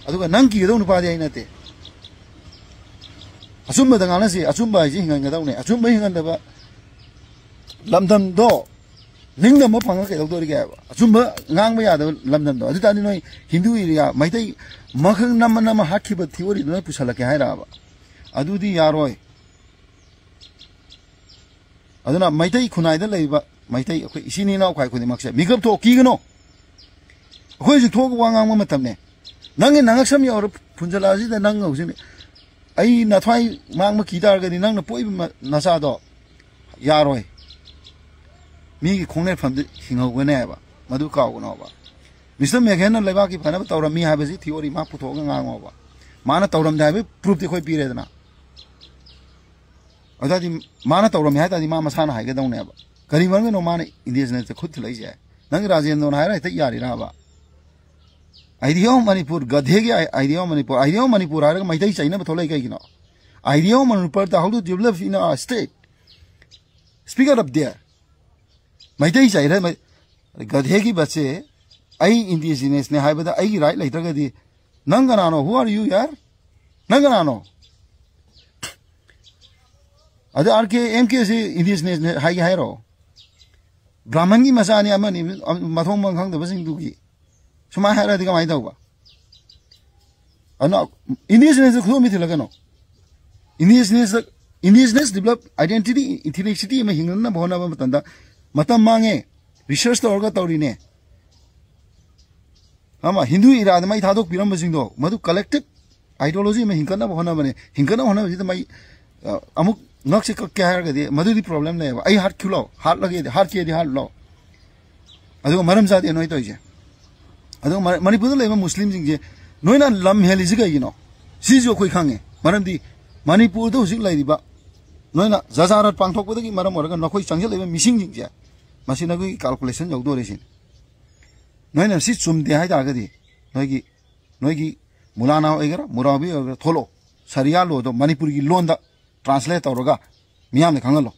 ꯑꯗꯨꯒ ꯅꯪ ꯀꯤꯒꯗꯧ ꯅꯨꯄꯥꯗꯤ ꯑꯩ ꯅꯠꯇꯦ꯫ ꯑꯆꯨꯝꯕꯗ ꯉꯥꯡꯅꯁꯤ꯫ ꯑꯆꯨꯝꯕ ꯍꯥꯏꯁꯤ ꯍꯤꯡꯍꯟꯒꯗꯧꯅꯦ꯫ ꯑꯆꯨꯝꯕ ꯍꯤꯡꯍꯟꯗꯕ ꯂꯝꯗꯝꯗꯣ ꯅꯤꯡꯇꯝꯕ ꯐꯪꯉ ꯀꯩꯗꯧꯗꯣꯔꯤꯒꯦ ꯍꯥꯏꯕ? ꯑꯆꯨꯝꯕ ꯉꯥꯡꯕ ꯌꯥꯗꯕ ꯂꯝꯗꯝꯗꯣ꯫ ꯑꯗꯨ ꯇꯥꯔꯗꯤ ꯅꯣꯏ ꯍꯤꯟꯗꯨ ꯑꯦꯔꯤꯌꯥ, ꯃꯩꯇꯩ ꯃꯈꯜ ꯅꯝꯃ ꯅꯝꯃ ꯍꯥꯠꯈꯤꯕ theory ꯗꯨ ꯅꯣꯏ ꯄꯨꯁꯜꯂꯛꯀꯦ ꯍꯥꯏꯔꯛꯑꯕ? ꯑꯗꯨꯗꯤ ꯌꯥꯔꯣꯏ꯫ ꯑꯗꯨꯅ ꯃꯩꯇꯩ ꯈꯨꯟꯅꯥꯏꯗ ꯂꯩꯔꯤꯕ ꯃꯩꯇꯩ ꯑꯩꯈꯣꯏ ꯏꯆꯤꯟ ꯏꯅꯥꯎ ꯈ꯭ꯋꯥꯏ ꯈꯨꯗꯤꯡꯃꯛꯁꯦ ꯃꯤꯀꯞ ꯊꯣꯛꯑꯣ, ꯀꯤꯒꯅꯣ꯫ ꯑꯩꯈꯣꯏ ꯍꯧꯖꯤꯛ ꯊꯣꯛꯑꯒ ꯋꯥ ꯉꯥꯡꯕ ꯃꯇꯝꯅꯦ꯫ ꯅꯪꯒꯤ ꯅꯉꯛꯁꯝ ꯌꯧꯔ ꯐꯨꯟꯖꯜꯂꯛꯑꯁꯤꯗ ꯅꯪ ꯍꯧꯖꯤꯛ ꯑꯩ ꯅꯊ꯭ꯋꯥꯏ ꯃꯥꯡꯕ ꯀꯤ ꯇꯥꯔꯒꯗꯤ ꯅꯪꯅ ꯄꯣꯛꯏꯕ ꯃ-, ꯅꯆꯥꯗꯣ ꯌꯥꯔꯣꯏ꯫ ꯃꯤꯒꯤ ꯈꯣꯡꯅꯦꯠꯐꯝꯗ ꯍꯤꯡꯍꯧꯒꯅꯦꯕ꯫ ꯃꯗꯨ ꯀꯥꯎꯒꯅꯣꯕ꯫ ꯃꯤꯁꯇꯔ ꯃꯦꯘꯦꯟꯅ ꯂꯩꯕꯥꯛꯀꯤ ꯐꯅꯕ ꯇꯧꯔꯝꯃꯤ ꯍꯥꯏꯕꯁꯤ theory ꯃꯥ ꯄꯨꯊꯣꯛꯑꯒ ꯉꯥꯡꯉꯣꯕ꯫ ꯃꯥꯅ ꯇꯧꯔꯝꯗꯦ ꯍꯥꯏꯕꯒꯤ proof ꯇꯤ ꯑꯩꯈꯣꯏ ꯄꯤꯔꯦꯗꯅ꯫ ꯑꯗꯨ ꯇꯥꯔꯗꯤ ꯃꯥꯅ ꯇꯧꯔꯝꯃꯦ ꯍꯥꯏ ꯇꯥꯔꯗꯤ ꯃꯥ ꯃꯁꯥꯅ ꯍꯥꯏꯒꯗꯧꯅꯦꯕ꯫ ꯀꯔꯤ ꯃꯔꯝꯒꯤꯅꯣ ꯃꯥꯅ Indigenous ꯇ ꯈꯨꯠ ꯊꯤꯜꯂꯛꯏꯁꯦ? ꯅꯪ ꯔꯥꯖꯦꯟꯗ꯭ꯔꯣꯅ ꯍꯥꯏꯔ ꯍꯦꯛꯇ ꯌꯥꯔꯤꯔꯕ? Idea of Manipur, ꯒꯙꯦꯒꯤ I-, Idea of Manipur, Idea of Manipur ꯍꯥꯏꯔꯒ ꯃꯩꯇꯩ ꯆꯩꯅꯕ ꯊꯣꯛꯂꯛꯏ ꯀꯩꯒꯤꯅꯣ? Idea of Manipur ꯇ how to develop in a state? Speak out of there. Meitei ꯆꯩꯔ ꯃꯩ-, ꯒꯙꯦꯒꯤ ꯕꯠꯁꯦ, ꯑꯩ Indigenous ꯅꯦ ꯍꯥꯏꯕꯗ ꯑꯩꯒꯤ right ꯂꯩꯇ꯭ꯔꯒꯗꯤ ꯅꯪ ꯀꯅꯥꯅꯣ? Who are you, ꯌꯥꯔ? ꯅꯪ ꯀꯅꯥꯅꯣ? ꯑꯗ ꯑꯥꯔ ꯀꯦ, ꯑꯦꯝ ꯀꯦ ꯁꯤ Indigenous ꯅꯦ ꯍꯥꯏꯒꯦ ꯍꯥꯏꯔꯣ? ꯕ꯭ꯔꯥꯍꯃꯟꯒꯤ ꯃꯆꯥꯅꯤ ꯑꯃꯅꯤ, ꯃꯊꯣꯡ ꯃꯔꯝ ꯈꯪꯗꯕꯁꯤꯡꯗꯨꯒꯤ ꯁꯨꯃꯥꯏꯅ ꯍꯥꯏꯔꯗꯤ ꯀꯃꯥꯏꯅ ꯇꯧꯕ? ꯑꯗꯨꯅ indigenous ꯈꯨꯗꯣꯝ ꯊꯤꯜꯂꯒꯅꯣ꯫ Indigenous, indigenous develop identity, ethnicity ꯑꯃ ꯍꯤꯡꯅꯅꯕ ꯍꯣꯠꯅꯕ ꯃꯇꯝꯗ ꯃꯇꯝ ꯃꯥꯡꯉꯦ꯫ Research ꯇꯧꯔꯒ ꯇꯧꯔꯤꯅꯦ꯫ ꯑꯃ ꯍꯤꯟꯗꯨ ꯏꯔꯥꯗ ꯃꯩ ꯊꯥꯗꯣꯛꯄꯤꯔꯝꯕꯁꯤꯡꯗꯣ, ꯃꯗꯨ collective ideology ꯑꯃ ꯍꯤꯡꯒꯠꯅꯕ ꯍꯣꯠꯅꯕꯅꯦ꯫ ꯍꯤꯡꯒꯠꯅꯕ ꯍꯣꯠꯅꯕꯁꯤꯗ ꯃꯩ, ꯑ, ꯑꯃꯨꯛ ꯉꯛꯁꯦ ꯀꯛꯀꯦ ꯍꯥꯏꯔꯒꯗꯤ ꯃꯗꯨꯗꯤ problem ꯂꯩꯌꯦꯕ꯫ ꯑꯩ ꯍꯥꯠꯈꯤꯂꯣ, ꯍꯥꯠꯂꯒꯦꯗꯤ, ꯍꯥꯠꯀꯦꯗꯤ ꯍꯥꯠꯂꯣ꯫ ꯑꯗꯨꯒ ꯃꯔꯝ ꯆꯥꯗꯦ ꯅꯣꯏ ꯇꯧꯔꯤꯁꯦ꯫ ꯑꯗꯨꯒ ꯃ-, ꯃꯅꯤꯄꯨꯔꯗ ꯂꯩꯕ ꯃꯨꯁꯂꯤꯝꯁꯤꯡꯁꯦ ꯅꯣꯏꯅ ꯂꯝ ꯍꯦꯜꯂꯤꯁꯤ ꯀꯩꯒꯤꯅꯣ? ꯁꯤꯁꯨ ꯑꯩꯈꯣꯏ ꯈꯪꯉꯦ꯫ ꯃꯔꯝꯗꯤ ꯃꯅꯤꯄꯨꯔꯗ ꯍꯧꯖꯤꯛ ꯂꯩꯔꯤꯕ ꯅꯣꯏꯅ ꯖꯖꯥꯔꯠ ꯄꯥꯡꯊꯣꯛꯄꯗꯒꯤ ꯃꯔꯝ ꯑꯣꯏꯔꯒ ꯅꯈꯣꯏ ꯆꯪꯁꯤꯜꯂꯛꯏꯕ ꯃꯤꯁꯤꯡꯁꯤꯡꯁꯦ, ꯃꯁꯤ ꯅꯈꯣꯏꯒꯤ calculation ꯌꯧꯗꯣꯔꯤꯁꯤꯅꯤ꯫ ꯅꯣꯏꯅ ꯁꯤ ꯆꯨꯝꯗꯦ ꯍꯥꯏ ꯇꯥꯔꯒꯗꯤ ꯅꯣꯏꯒꯤ, ꯅꯣꯏꯒꯤ ꯃꯨꯂꯥꯅꯥ ꯑꯣꯏꯒꯦꯔꯥ, ꯃꯨꯔꯥꯕꯤ ꯑꯣꯏꯒꯦꯔꯥ, ꯊꯣꯛꯂꯛꯑꯣ꯫ ꯁꯔꯤꯌꯥ ꯂꯣꯗꯣ ꯃꯅꯤꯄꯨꯔꯒꯤ ꯂꯣꯟꯗ translate ꯇꯧꯔꯒ ꯃꯤꯌꯥꯝꯗ ꯈꯪꯍꯜꯂꯣ꯫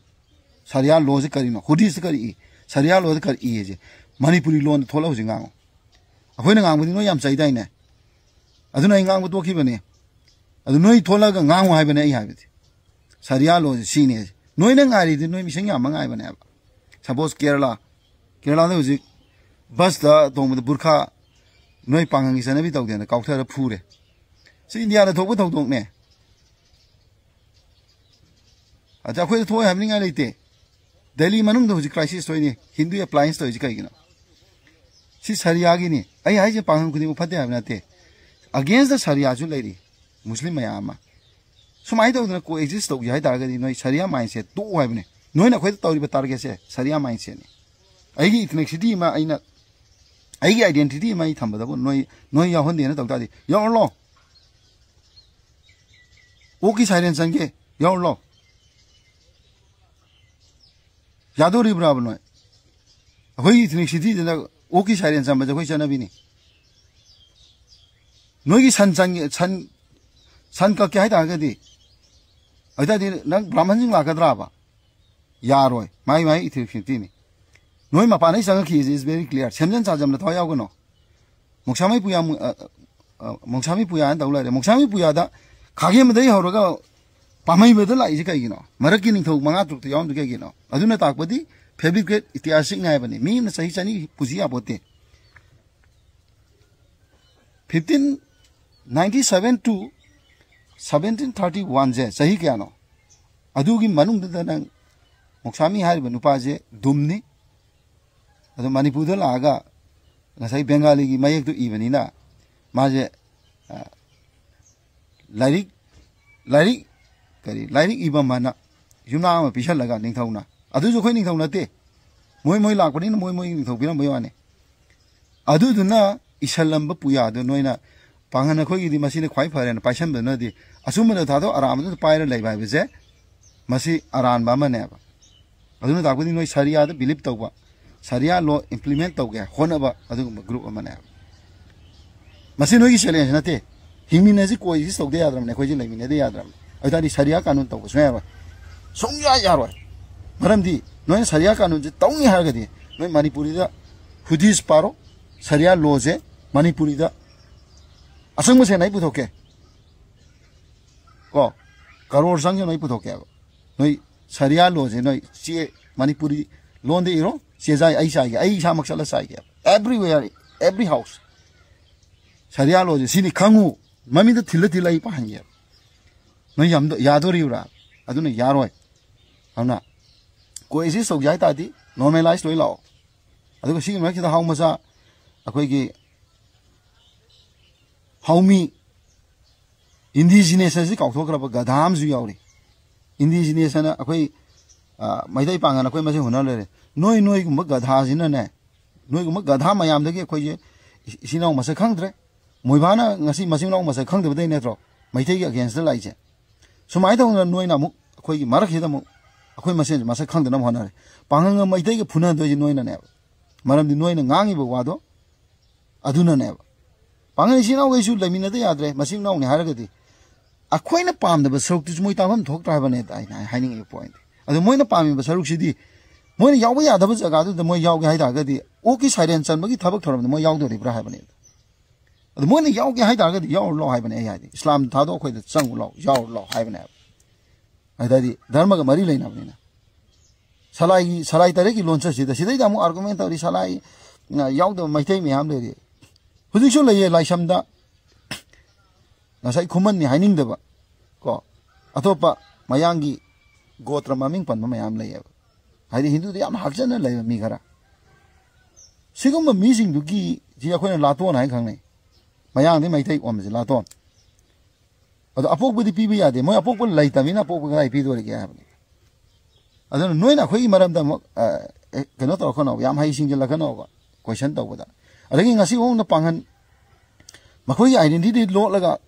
ꯁꯔꯤꯌꯥ ꯂꯣꯁꯤ ꯀꯔꯤꯅꯣ? ꯍꯨꯗꯤꯁꯇ ꯀꯔꯤ ꯏ? ꯁꯔꯤꯌꯥ ꯂꯣꯗ ꯀꯔꯤ ꯏ ꯍꯥꯏꯁꯦ ꯃꯅꯤꯄꯨꯔꯤ ꯂꯣꯟꯗ ꯊꯣꯛꯂꯛꯑꯣ ꯍꯧꯖꯤꯛ ꯉꯥꯡꯉꯣ꯫ ꯑꯩꯈꯣꯏꯅ ꯉꯥꯡꯕꯗꯤ ꯅꯣꯏ ꯌꯥꯝ ꯆꯩꯗꯥꯏꯅꯦ? ꯑꯗꯨꯅ ꯑꯩ ꯉꯥꯡꯕ ꯇꯣꯛꯈꯤꯕꯅꯦ꯫ ꯑꯗꯨ ꯅꯣꯏ ꯊꯣꯛꯂꯛꯑꯒ ꯉꯥꯡꯉꯨ ꯍꯥꯏꯕꯅꯦ ꯑꯩ ꯍꯥꯏꯕꯗꯤ꯫ ꯁꯔꯤꯌꯥ ꯂꯣꯁꯤ ꯁꯤꯅꯦ ꯍꯥꯏꯁꯦ꯫ ꯅꯣꯏꯅ ꯉꯥꯏꯔꯤꯗꯤ ꯅꯣꯏ ꯃꯤꯁꯪ ꯌꯥꯝꯕ ꯉꯥꯏꯕꯅꯦꯕ꯫ Suppose ꯀꯦꯔꯂꯥ, ꯀꯦꯔꯂꯥꯗ ꯍꯧꯖꯤꯛ ꯕꯁꯇ ꯇꯣꯡꯕꯗ ꯕꯨꯔꯈꯥ ꯅꯣꯏ ꯄꯥꯡꯒꯪꯒꯤ ꯆꯠꯅꯕꯤ ꯇꯧꯗꯦꯅ ꯀꯥꯎꯊꯔ ꯐꯨꯔꯦ꯫ ꯁꯤ ꯏꯟꯗꯤꯌꯥꯗ ꯊꯣꯛꯄ ꯊꯧꯗꯣꯛꯅꯦ꯫ ꯑꯗ ꯑꯩꯈꯣꯏꯗ ꯊꯣꯛꯑꯦ ꯍꯥꯏꯕꯅꯤꯡꯉꯥꯏ ꯂꯩꯇꯦ꯫ ꯗꯦꯜꯂꯤ ꯃꯅꯨꯡꯗ ꯍꯧꯖꯤꯛ crisis ꯊꯣꯛꯏꯅꯤ, ꯍꯤꯟꯗꯨ appliance ꯇꯧꯔꯤꯁꯤ ꯀꯩꯒꯤꯅꯣ? ꯁꯤ ꯁꯔꯤꯌꯥꯒꯤꯅꯤ꯫ ꯑꯩ ꯍꯥꯏꯁꯦ ꯄꯥꯡꯒꯜ ꯈꯨꯗꯤꯡꯃꯛ ꯐꯠꯇꯦ ꯍꯥꯏꯕ ꯅꯠꯇꯦ꯫ Against the ꯁꯔꯤꯌꯥꯁꯨ ꯂꯩꯔꯤ, ꯃꯨꯁꯂꯤꯝ ꯃꯌꯥꯝ ꯑꯃ꯫ ꯁꯨꯃꯥꯏꯅ ꯇꯧꯗꯅ co-exist ꯇꯧꯒꯦ ꯍꯥꯏ ꯇꯥꯔꯒꯗꯤ ꯅꯣꯏ ꯁꯔꯤꯌꯥ mindset ꯇꯣꯛꯎ ꯍꯥꯏꯕꯅꯦ꯫ ꯅꯣꯏꯅ ꯑꯩꯈꯣꯏꯗ ꯇꯧꯔꯤꯕ targetꯁꯦ ꯁꯔꯤꯌꯥ mindsetꯅꯤ꯫ ꯑꯩꯒꯤ ethnicity ꯑꯃ ꯑꯩꯅ, ꯑꯩꯒꯤ identity ꯑꯃ ꯑꯩ ꯊꯝꯕꯗꯕꯨ ꯅꯣꯏ, ꯅꯣꯏ ꯌꯥꯎꯍꯟꯗꯦꯅ ꯇꯧ ꯇꯥꯔꯗꯤ ꯌꯥꯎꯍꯜꯂꯣ꯫ ꯑꯣꯛꯀꯤ siren ꯆꯟꯒꯦ, ꯌꯥꯎꯔꯨ ꯂꯥꯎ꯫ ꯌꯥꯗꯣꯔꯤꯕ꯭ꯔꯥꯕ ꯅꯣꯏ? ꯑꯩꯈꯣꯏꯒꯤ ethnicity ꯗꯅ ꯑꯣꯛꯀꯤ siren ꯆꯟꯕꯁꯦ ꯑꯩꯈꯣꯏ ꯆꯠꯅꯕꯤꯅꯤ꯫ ꯅꯣꯏꯒꯤ ꯁꯟ ꯆꯟꯒꯦ, ꯁꯟ, ꯁꯟ ꯀꯛꯀꯦ ꯍꯥꯏ ꯇꯥꯔꯒꯗꯤ, ꯑꯗꯨ ꯇꯥꯔꯗꯤ ꯅꯪ ꯕ꯭ꯔꯥꯍꯃꯟꯁꯤꯡ ꯂꯥꯛꯀꯗ꯭ꯔꯥꯕ? ꯌꯥꯔꯣꯏ꯫ ꯃꯥꯏ ꯃꯥꯏ ethnicity ꯅꯤ꯫ ꯅꯣꯏ ꯃꯄꯥꯟꯗꯩ ꯆꯪꯉꯛꯈꯤꯁꯦ is very clear꯫ ꯁꯦꯝꯖꯤꯟ ꯁꯥꯖꯟꯕ ꯊꯋꯥꯏ ꯌꯥꯎꯒꯅꯣ꯫ ꯃꯣꯡꯁꯥꯃꯩ ꯄꯨꯌꯥ, ꯃꯨ-, ꯑ, ꯑ, ꯃꯣꯡꯁꯥꯃꯩ ꯄꯨꯌꯥ ꯍꯥꯏꯅ ꯇꯧ ꯂꯩꯔꯦ꯫ ꯃꯣꯡꯁꯥꯃꯩ ꯄꯨꯌꯥꯗ ꯈꯥꯒꯦꯝꯕꯗꯒꯤ ꯍꯧꯔꯒ ꯄꯥꯃꯩꯕꯗ ꯂꯥꯛꯏꯁꯦ ꯀꯩꯒꯤꯅꯣ? ꯃꯔꯛꯀꯤ ꯅꯤꯡꯊꯧ ꯃꯉꯥ ꯇꯔꯨꯛꯇ ꯌꯥꯎꯔꯝꯗꯤ ꯀꯩꯒꯤꯅꯣ? ꯑꯗꯨꯅ ꯇꯥꯛꯄꯗꯤ fabricate ꯏꯇꯤꯍꯥꯁꯤꯛꯅꯤ ꯍꯥꯏꯕꯅꯤ꯫ ꯃꯤ ꯑꯃꯅ ꯆꯍꯤ ꯆꯅꯤ ꯄꯨꯁꯤ ꯌꯥꯄꯣꯠꯇꯦ꯫ Fifteen ninety seven to seventeen thirty ꯋꯥꯟꯁꯦ ꯆꯍꯤ ꯀꯌꯥꯅꯣ? ꯑꯗꯨꯒꯤ ꯃꯅꯨꯡꯗꯨꯗ ꯅꯪ ꯃꯣꯛꯁꯥꯃꯤ ꯍꯥꯏꯔꯤꯕ ꯅꯨꯄꯥꯁꯦ ꯗꯨꯝꯅꯤ꯫ ꯑꯗꯣ ꯃꯅꯤꯄꯨꯔꯗ ꯂꯥꯛꯑꯒ ꯉꯁꯥꯏ ꯕꯦꯡꯒꯥꯂꯤꯒꯤ ꯃꯌꯦꯛꯇꯨ ꯏꯕꯅꯤꯅ ꯃꯥꯁꯦ, ꯑ, ꯂꯥꯏꯔꯤꯛ, ꯂꯥꯏꯔꯤꯛ, ꯀꯔꯤ, ꯂꯥꯏꯔꯤꯛ ꯏꯕ ꯃꯥꯅ ꯌꯨꯝꯅꯥꯛ ꯑꯃ ꯄꯤꯁꯜꯂꯒ ꯅꯤꯡꯊꯧꯅ, ꯑꯗꯨꯁꯨ ꯑꯩꯈꯣꯏ ꯅꯤꯡꯊꯧ ꯅꯠꯇꯦ, ꯃꯣꯏ ꯃꯣꯏ ꯂꯥꯛꯄꯅꯤꯅ ꯃꯣꯏ ꯃꯣꯏ ꯅꯤꯡꯊꯧ ꯄꯤꯔꯝꯕꯩ ꯋꯥꯅꯤ꯫ ꯑꯗꯨꯗꯨꯅ ꯏꯁꯜꯂꯝꯕ ꯄꯨꯌꯥꯗꯣ ꯅꯣꯏꯅ ꯄꯥꯡꯒꯜ ꯑꯩꯈꯣꯏꯒꯤꯗꯤ ꯃꯁꯤꯅ ꯈ꯭ꯋꯥꯏ ꯐꯔꯦꯅ ꯄꯥꯏꯁꯟꯕꯗꯨꯅꯗꯤ ꯑꯆꯨꯝꯕꯗ ꯊꯥꯗꯣꯛ ꯑꯔꯥꯟꯕꯗꯨꯗ ꯄꯥꯏꯔ ꯂꯩꯕ ꯍꯥꯏꯕꯁꯦ ꯃꯁꯤ ꯑꯔꯥꯟꯕ ꯑꯃꯅꯦꯕ꯫ ꯑꯗꯨꯅ ꯇꯥꯛꯄꯗꯤ ꯅꯣꯏ ꯁꯔꯤꯌꯥꯗ ꯕꯤꯂꯤꯞ ꯇꯧꯕ, ꯁꯔꯤꯌꯥ ꯂꯣ ꯏꯝꯄ꯭ꯂꯤꯃꯦꯟ ꯇꯧꯒꯦ ꯍꯣꯠꯅꯕ ꯑꯗꯨꯒꯨꯝꯕ ꯒ꯭ꯔꯨꯞ ꯑꯃꯅꯦꯕ꯫ ꯃꯁꯤ ꯅꯣꯏꯒꯤ ꯆꯦꯂꯦꯟꯖ ꯅꯠꯇꯦ꯫ ꯍꯤꯡꯃꯤꯟꯅꯁꯤ, ꯀꯣꯏꯁꯤ ꯇꯧꯗ ꯌꯥꯗ꯭ꯔꯕꯅꯤ, ꯑꯩꯈꯣꯏꯁꯤ ꯂꯩꯃꯤꯟꯅꯗ ꯌꯥꯗ꯭ꯔꯕꯅꯤ꯫ ꯑꯗꯨ ꯇꯥꯔꯗꯤ ꯁꯔꯤꯌꯥ ꯀꯥꯅꯨꯟ ꯇꯧꯕ ꯁꯨꯡꯌꯥ ꯌꯥꯔꯣꯏ, ꯁꯨꯡꯌꯥ ꯌꯥꯔꯣꯏ꯫ ꯃꯔꯝꯗꯤ ꯅꯣꯏꯅ ꯁꯔꯤꯌꯥ ꯀꯥꯅꯨꯟꯁꯦ ꯇꯧꯅꯤ ꯍꯥꯏꯔꯒꯗꯤ ꯅꯣꯏ ꯃꯅꯤꯄꯨꯔꯤꯗ ꯍꯨꯗꯤꯁ ꯄꯥꯔꯣ, ꯁꯔꯤꯌꯥ ꯂꯣꯁꯦ ꯃꯅꯤꯄꯨꯔꯤꯗ ꯑꯁꯪꯕ ꯁꯦꯡꯅ ꯑꯩ ꯄꯨꯊꯣꯛꯀꯦ꯫ ꯀꯣ, ꯀꯔꯣꯔ ꯆꯪꯁꯅꯨ, ꯑꯩ ꯄꯨꯊꯣꯛꯀꯦꯕ꯫ ꯅꯣꯏ ꯁꯔꯤꯌꯥ ꯂꯣꯁꯦ ꯅꯣꯏ ꯆꯦ, ꯃꯅꯤꯄꯨꯔꯤ ꯂꯣꯟꯗ ꯏꯔꯣ, ꯆꯦ ꯆꯥꯏ, ꯑꯩ ꯆꯥꯏꯒꯦ, ꯑꯩ ꯏꯁꯥꯃꯛ ꯆꯠꯂ ꯆꯥꯏꯒꯦꯕ꯫ Everywhere, every house꯫ ꯁꯔꯤꯌꯥ ꯂꯣꯁꯦ ꯁꯤꯅꯤ ꯈꯪꯉꯨ, ꯃꯃꯤꯡꯗ ꯊꯤꯜꯂ ꯊꯤꯜꯂ ꯑꯩ ꯄꯥꯍꯟꯒꯦꯕ꯫ ꯅꯣꯏ ꯌꯥꯝꯗꯣ-, ꯌꯥꯗꯣꯔꯤꯕ꯭ꯔꯥ? ꯑꯗꯨꯅ ꯌꯥꯔꯣꯏ꯫ ꯑꯗꯨꯅ ꯀꯣ ꯑꯦꯛꯖꯤꯁ ꯇꯧꯒꯦ ꯍꯥꯏ ꯇꯥꯔꯗꯤ ꯅꯣꯔꯃꯦꯂꯥꯏꯁ ꯂꯣꯏ ꯂꯥꯛꯑꯣ꯫ ꯑꯗꯨꯒ ꯁꯤꯒꯤ ꯃꯔꯛꯁꯤꯗ ꯍꯥꯎ ꯃꯆꯥ, ꯑꯩꯈꯣꯏꯒꯤ ꯍꯥꯎꯃꯤ, ꯏꯟꯗꯤꯖꯤꯅꯁ ꯑꯁꯤ ꯀꯥꯎꯊꯣꯛꯈ꯭ꯔꯕ ꯒꯙꯥ ꯑꯃꯁꯨ ꯌꯥꯎꯔꯤ꯫ ꯏꯟꯗꯤꯖꯤꯅꯁ ꯑꯅ ꯑꯩꯈꯣꯏ, ꯑ, ꯃꯩꯇꯩ ꯄꯥꯡꯒꯜ ꯑꯩꯈꯣꯏ ꯃꯁꯦꯟ ꯍꯨꯟꯅ ꯂꯩꯔꯦ꯫ ꯅꯣꯏ ꯅꯣꯏꯒꯨꯝꯕ ꯒꯙꯥꯁꯤꯅꯅꯦ, ꯅꯣꯏꯒꯨꯝꯕ ꯒꯙꯥ ꯃꯌꯥꯝꯗꯒꯤ ꯑꯩꯈꯣꯏꯁꯦ ꯏ-, ꯏꯆꯤꯟ ꯏꯅꯥꯎ ꯃꯁꯛ ꯈꯪꯗ꯭ꯔꯦ꯫ ꯃꯣꯏꯕꯥꯅ ꯉꯁꯤ ꯃꯆꯤꯟ ꯃꯅꯥꯎ ꯃꯁꯛ ꯈꯪꯗꯕꯗꯩ ꯅꯠꯇ꯭ꯔꯣ ꯃꯩꯇꯩꯒꯤ ꯑꯒꯦꯟꯁꯇ ꯂꯥꯛꯏꯁꯦ? ꯁꯨꯃꯥꯏꯅ ꯇꯧꯗꯅ ꯅꯣꯏꯅ ꯑꯃꯨꯛ ꯑꯩꯈꯣꯏꯒꯤ ꯃꯔꯛꯁꯤꯗ ꯑꯃꯨꯛ ꯑꯩꯈꯣꯏ ꯃꯁꯦꯟꯁꯦ ꯃꯁꯛ ꯈꯪꯗꯅꯕ ꯍꯣꯠꯅꯔꯦ꯫ ꯄꯥꯡꯒꯜꯒ ꯃꯩꯇꯩꯒ ꯐꯨꯅꯗꯣꯏꯁꯦ ꯅꯣꯏꯅꯅꯦꯕ꯫ ꯃꯔꯝꯗꯤ ꯅꯣꯏꯅ ꯉꯥꯡꯉꯤꯕ ꯋꯥꯗꯣ ꯑꯗꯨꯅꯅꯦꯕ꯫ ꯄꯥꯡꯒꯜ ꯏꯆꯤꯟ ꯏꯅꯥꯎꯈꯩꯁꯨ ꯂꯩꯃꯤꯟꯅꯗ ꯌꯥꯗ꯭ꯔꯦ, ꯃꯆꯤꯟ ꯃꯅꯥꯎꯅꯤ ꯍꯥꯏꯔꯒꯗꯤ꯫ ꯑꯩꯈꯣꯏꯅ ꯄꯥꯝꯗꯕ ꯁꯔꯨꯛꯇꯨꯁꯨ ꯃꯣꯏ ꯇꯥꯐꯝ ꯊꯣꯛꯇ꯭ꯔꯥ ꯍꯥꯏꯕꯅꯦ ꯑꯩꯅ ꯍꯥꯏꯅꯤꯡꯉꯤꯕ ꯄꯣꯏꯟꯠ꯫ ꯑꯗꯣ ꯃꯣꯏꯅ ꯄꯥꯝꯃꯤꯕ ꯁꯔꯨꯛꯁꯤꯗꯤ ꯃꯣꯏꯅ ꯌꯥꯎꯕ ꯌꯥꯗꯕ ꯖꯒꯥꯗꯨꯗ ꯃꯣꯏ ꯌꯥꯎꯒꯦ ꯍꯥꯏ ꯇꯥꯔꯒꯗꯤ ꯑꯣꯛꯀꯤ ꯁꯥꯏꯔꯦꯟ ꯆꯟꯕꯒꯤ ꯊꯕꯛ ꯊꯧꯔꯝꯗ ꯃꯣꯏ ꯌꯥꯎꯗꯣꯔꯤꯕ꯭ꯔꯥ ꯍꯥꯏꯕꯅꯦ꯫ ꯑꯗꯣ ꯃꯣꯏꯅ ꯌꯥꯎꯒꯦ ꯍꯥꯏ ꯇꯥꯔꯒꯗꯤ ꯌꯥꯎꯔꯨ ꯂꯥꯎ ꯍꯥꯏꯕꯅꯦ ꯑꯩ ꯍꯥꯏꯗꯤ꯫ ꯏꯁꯂꯥꯝ ꯊꯥꯗꯣꯛ ꯑꯩꯈꯣꯏꯗ ꯆꯪꯉꯨ ꯂꯥꯎ, ꯌꯥꯎꯔꯨ ꯂꯥꯎ ꯍꯥꯏꯕꯅꯦꯕ꯫ ꯑꯗꯨꯗꯤ ꯙꯔꯃꯒ ꯃꯔꯤ ꯂꯩꯅꯕꯅꯤꯅ꯫ ꯁꯂꯥꯏꯒꯤ, ꯁꯂꯥꯏ ꯇꯔꯦꯠꯀꯤ ꯂꯣꯟꯆꯠꯁꯤꯗ, ꯁꯤꯗꯩꯗ ꯑꯃꯨꯛ ꯑꯥꯔꯒꯨꯃꯦꯟ ꯇꯧꯔꯤ, ꯁꯂꯥꯏ, ꯑ, ꯌꯥꯎꯗꯕ ꯃꯩꯇꯩ ꯃꯌꯥꯝ ꯂꯩꯔꯤ꯫ ꯍꯧꯖꯤꯛꯁꯨ ꯂꯩꯌꯦ ꯂꯥꯏꯁ꯭ꯔꯝꯗ꯫ ꯉꯁꯥꯏ ꯈꯨꯃꯟꯅꯤ ꯍꯥꯏꯅꯤꯡꯗꯕ ꯀꯣ, ꯑꯇꯣꯞꯄ ꯃꯌꯥꯡꯒꯤ ꯒꯣꯇ꯭ꯔ ꯃꯃꯤꯡ ꯄꯟꯕ ꯃꯌꯥꯝ ꯂꯩꯌꯦꯕ꯫ ꯍꯥꯏꯗꯤ ꯍꯤꯟꯗꯨꯗ ꯌꯥꯝ ꯍꯥꯛꯆꯟꯅ ꯂꯩꯕ ꯃꯤ ꯈꯔ꯫ ꯁꯤꯒꯨꯝꯕ ꯃꯤꯁꯤꯡꯗꯨꯒꯤ ꯁꯤ ꯑꯩꯈꯣꯏꯅ ꯂꯥꯇꯣꯟ ꯍꯥꯏꯅ ꯈꯪꯅꯩ꯫ ꯃꯌꯥꯡꯗꯤ ꯃꯩꯇꯩ ꯑꯣꯟꯕꯁꯦ ꯂꯥꯇꯣꯟ꯫ ꯑꯗꯣ ꯑꯄꯣꯛꯄꯗꯤ ꯄꯤꯕ ꯌꯥꯗꯦ꯫ ꯃꯣꯏ ꯑꯄꯣꯛꯄ ꯂꯩꯇꯕꯅꯤꯅ ꯑꯄꯣꯛꯄ ꯀꯗꯥꯏ ꯄꯤꯗꯣꯔꯤꯒꯦ ꯍꯥꯏꯕꯅꯤ꯫ ꯑꯗꯨꯅ ꯅꯣꯏꯅ ꯑꯩꯈꯣꯏꯒꯤ ꯃꯔꯝꯗ ꯑꯃꯨꯛ, ꯑ, ꯑꯦ, ꯀꯩꯅꯣ ꯇꯧꯔꯛꯀꯅꯣꯕ, ꯌꯥꯝ ꯍꯩ ꯁꯤꯡꯖꯤꯜꯂꯛꯀꯅꯣꯕ ꯀꯣꯏꯁꯟ ꯇꯧꯕꯗ꯫ ꯑꯗꯒꯤ ꯉꯁꯤ ꯐꯥꯎꯅ ꯄꯥꯡꯒꯟ ꯃꯈꯣꯏꯒꯤ identity ꯂꯣꯠꯂꯒ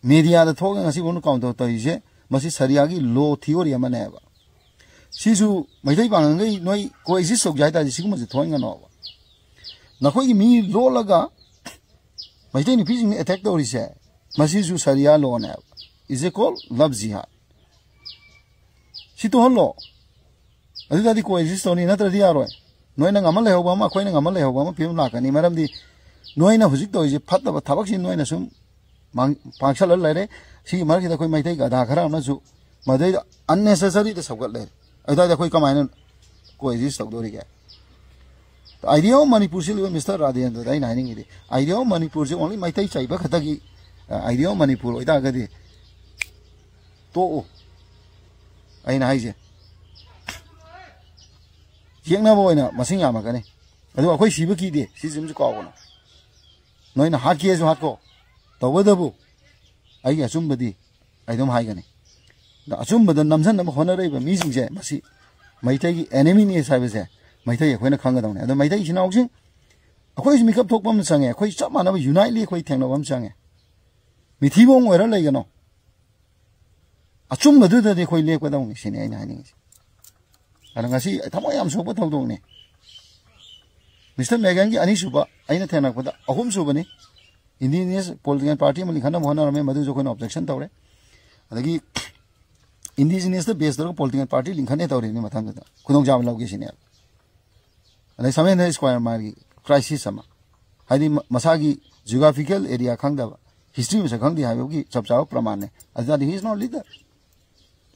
ꯃꯦꯗꯤꯌꯥꯗ ꯊꯣꯛꯑꯒ ꯉꯁꯤ ꯐꯥꯎꯅ ꯀꯥꯎꯟꯇꯔ ꯇꯧꯔꯤꯁꯦ, ꯃꯁꯤ ꯁꯔꯤꯌꯥꯒꯤ ꯂꯣ ꯊꯤꯑꯣꯔꯤ ꯑꯃꯅꯦꯕ꯫ ꯁꯤꯁꯨ ꯃꯩꯇꯩ ꯄꯥꯡꯒꯜꯈꯩ ꯅꯣꯏ ꯀꯣ ꯑꯦꯛꯖꯤꯁ ꯇꯧꯒꯦ ꯍꯥꯏ ꯇꯥꯔꯗꯤ ꯁꯤꯒꯨꯝꯕꯁꯦ ꯊꯣꯛꯍꯟꯒꯅꯣꯕ꯫ ꯅꯈꯣꯏꯒꯤ ꯃꯤ ꯂꯣꯠꯂꯒ ꯃꯩꯇꯩ ꯅꯨꯄꯤꯁꯤꯡꯅ ꯑꯦꯇꯦꯛ ꯇꯧꯔꯤꯁꯦ, ꯃꯁꯤꯁꯨ Sariya ꯂꯣꯅꯦꯕ꯫ Is a call love jihad꯫ ꯁꯤ ꯇꯣꯛꯍꯜꯂꯣ꯫ ꯑꯗꯨ ꯇꯥꯔꯗꯤ ꯀꯣ ꯑꯦꯛꯖꯤꯁ ꯇꯧꯅꯤ, ꯅꯠꯇ꯭ꯔꯗꯤ ꯌꯥꯔꯣꯏ꯫ ꯅꯣꯏꯅ ꯉꯝꯃ ꯂꯩꯍꯧꯕ ꯑꯃ, ꯑꯩꯈꯣꯏꯅ ꯉꯝꯃ ꯂꯩꯍꯧꯕ ꯑꯃ ꯐꯤꯕꯝ ꯂꯥꯛꯀꯅꯤ꯫ ꯃꯔꯝꯗꯤ ꯅꯣꯏꯅ ꯍꯧꯖꯤꯛ ꯇꯧꯔꯤꯁꯦ ꯐꯠꯇꯕ ꯊꯕꯛꯁꯤ ꯅꯣꯏꯅ ꯁꯨꯝ ꯃꯥꯡ-, ꯄꯥꯡꯁꯜꯂ ꯂꯩꯔꯦ꯫ ꯁꯤꯒꯤ ꯃꯔꯛꯁꯤꯗ ꯑꯩꯈꯣꯏ ꯃꯩꯇꯩ ꯒꯙꯥ ꯈꯔ ꯑꯃꯅꯁꯨ ꯃꯗꯩꯗ unnecessary ꯗ ꯁꯧꯒꯠ ꯂꯩꯔꯦ꯫ ꯑꯗꯨ ꯇꯥꯔꯗꯤ ꯑꯩꯈꯣꯏ ꯀꯃꯥꯏꯅ ꯀꯣ ꯑꯦꯛꯖꯤꯁ ꯇꯧꯗꯣꯔꯤꯒꯦ? Idea of Manipur ꯁꯤ ꯂꯩꯕ ꯃꯤꯁꯇꯔ ꯔꯥꯖꯦꯟꯗ꯭ꯔꯗ ꯑꯩꯅ ꯍꯥꯏꯅꯤꯡꯉꯤꯗꯤ, Idea of Manipur ꯁꯤ only ꯃꯩꯇꯩ ꯆꯩꯕ ꯈꯛꯇꯒꯤ, ꯑ, Idea of Manipur ꯑꯣꯏꯇꯥꯔꯒꯗꯤ ꯇꯣꯛꯎ꯫ ꯑꯩꯅ ꯍꯥꯏꯁꯦ, ꯌꯦꯛꯅꯕ ꯑꯣꯏꯅ ꯃꯁꯤꯡ ꯌꯥꯝꯃꯛꯀꯅꯤ꯫ ꯑꯗꯨ ꯑꯩꯈꯣꯏ ꯁꯤꯕ ꯀꯤꯗꯦ, ꯁꯤꯁꯤꯃꯁꯨ ꯀꯥꯎꯒꯅꯨ꯫ ꯅꯣꯏꯅ ꯍꯥꯠꯀꯦꯁꯨ ꯍꯥꯠꯀꯣ, ꯇꯧꯕꯇꯕꯨ ꯑꯩꯒꯤ ꯑꯆꯨꯝꯕꯗꯤ ꯑꯩ ꯑꯗꯨꯝ ꯍꯥꯏꯒꯅꯤ꯫ ꯑꯗꯣ ꯑꯆꯨꯝꯕꯗ ꯅꯝꯁꯤꯟꯅꯕ ꯍꯣꯠꯅꯔꯛꯏꯕ ꯃꯤꯁꯤꯡꯁꯦ, ꯃꯁꯤ ꯃꯩꯇꯩꯒꯤ enemy ꯅꯦ ꯍꯥꯏꯕꯁꯦ ꯃꯩꯇꯩ ꯑꯩꯈꯣꯏꯅ ꯈꯪꯒꯗꯧꯅꯤ꯫ ꯑꯗꯣ ꯃꯩꯇꯩ ꯏꯆꯤꯟ ꯏꯅꯥꯎꯁꯤꯡ, ꯑꯩꯈꯣꯏꯁꯨ ꯃꯤꯀꯞ ꯊꯣꯛꯄ ꯑꯃ ꯆꯪꯉꯦ꯫ ꯑꯩꯈꯣꯏ ꯆꯞ ꯃꯥꯟꯅꯕ unitely ꯑꯩꯈꯣꯏ ꯊꯦꯡꯅꯕ ꯑꯃ ꯆꯪꯉꯦ꯫ ꯃꯤꯊꯤꯕꯣꯡ ꯑꯣꯏꯔ ꯂꯩꯒꯅꯣ꯫ ꯑꯆꯨꯝꯕꯗꯨꯗꯗꯤ ꯑꯩꯈꯣꯏ ꯂꯦꯞꯀꯗꯧꯅꯤ ꯁꯤꯅꯤ ꯑꯩꯅ ꯍꯥꯏꯅꯤꯡꯉꯤꯁꯦ꯫ ꯑꯗꯣ ꯉꯁꯤ ꯊꯃꯣꯏ ꯌꯥꯝ ꯁꯣꯛꯄ ꯊꯧꯗꯣꯛꯅꯤ꯫ ꯃꯤꯁꯇꯔ ꯃꯦꯒꯟꯒꯤ ꯑꯅꯤꯁꯨꯕ, ꯑꯩꯅ ꯊꯦꯡꯅꯔꯛꯄꯗ ꯑꯍꯨꯝꯁꯨꯕꯅꯤ꯫ Indigenous political party ꯑꯃ ꯂꯤꯡꯈꯠꯅꯕ ꯍꯣꯠꯅꯔꯝꯃꯦ, ꯃꯗꯨꯁꯨ ꯑꯩꯈꯣꯏꯅ objection ꯇꯧꯔꯦ꯫ ꯑꯗꯒꯤ indigenous ꯇ base ꯇꯧꯔꯒ political party ꯂꯤꯡꯈꯠꯅꯦ ꯇꯧꯔꯤꯕꯅꯤ, ꯃꯊꯪꯗꯨꯗ ꯈꯨꯗꯣꯡꯆꯥꯕ ꯂꯧꯒꯦ ꯁꯤꯅꯦꯕ꯫ ꯑꯗꯩ seven hundred square mile ꯒꯤ crisis ꯑꯃ, ꯍꯥꯏꯗꯤ ꯃ-, ꯃꯁꯥꯒꯤ geographical area ꯈꯪꯗꯕ, history ꯃꯁꯛ ꯈꯪꯗꯦ ꯍꯥꯏꯕꯒꯤ ꯆꯞ ꯆꯥꯕ ꯄ꯭ꯔꯃꯥꯟꯅꯦ꯫ ꯑꯗꯨ ꯇꯥꯔꯗꯤ he is not leader꯫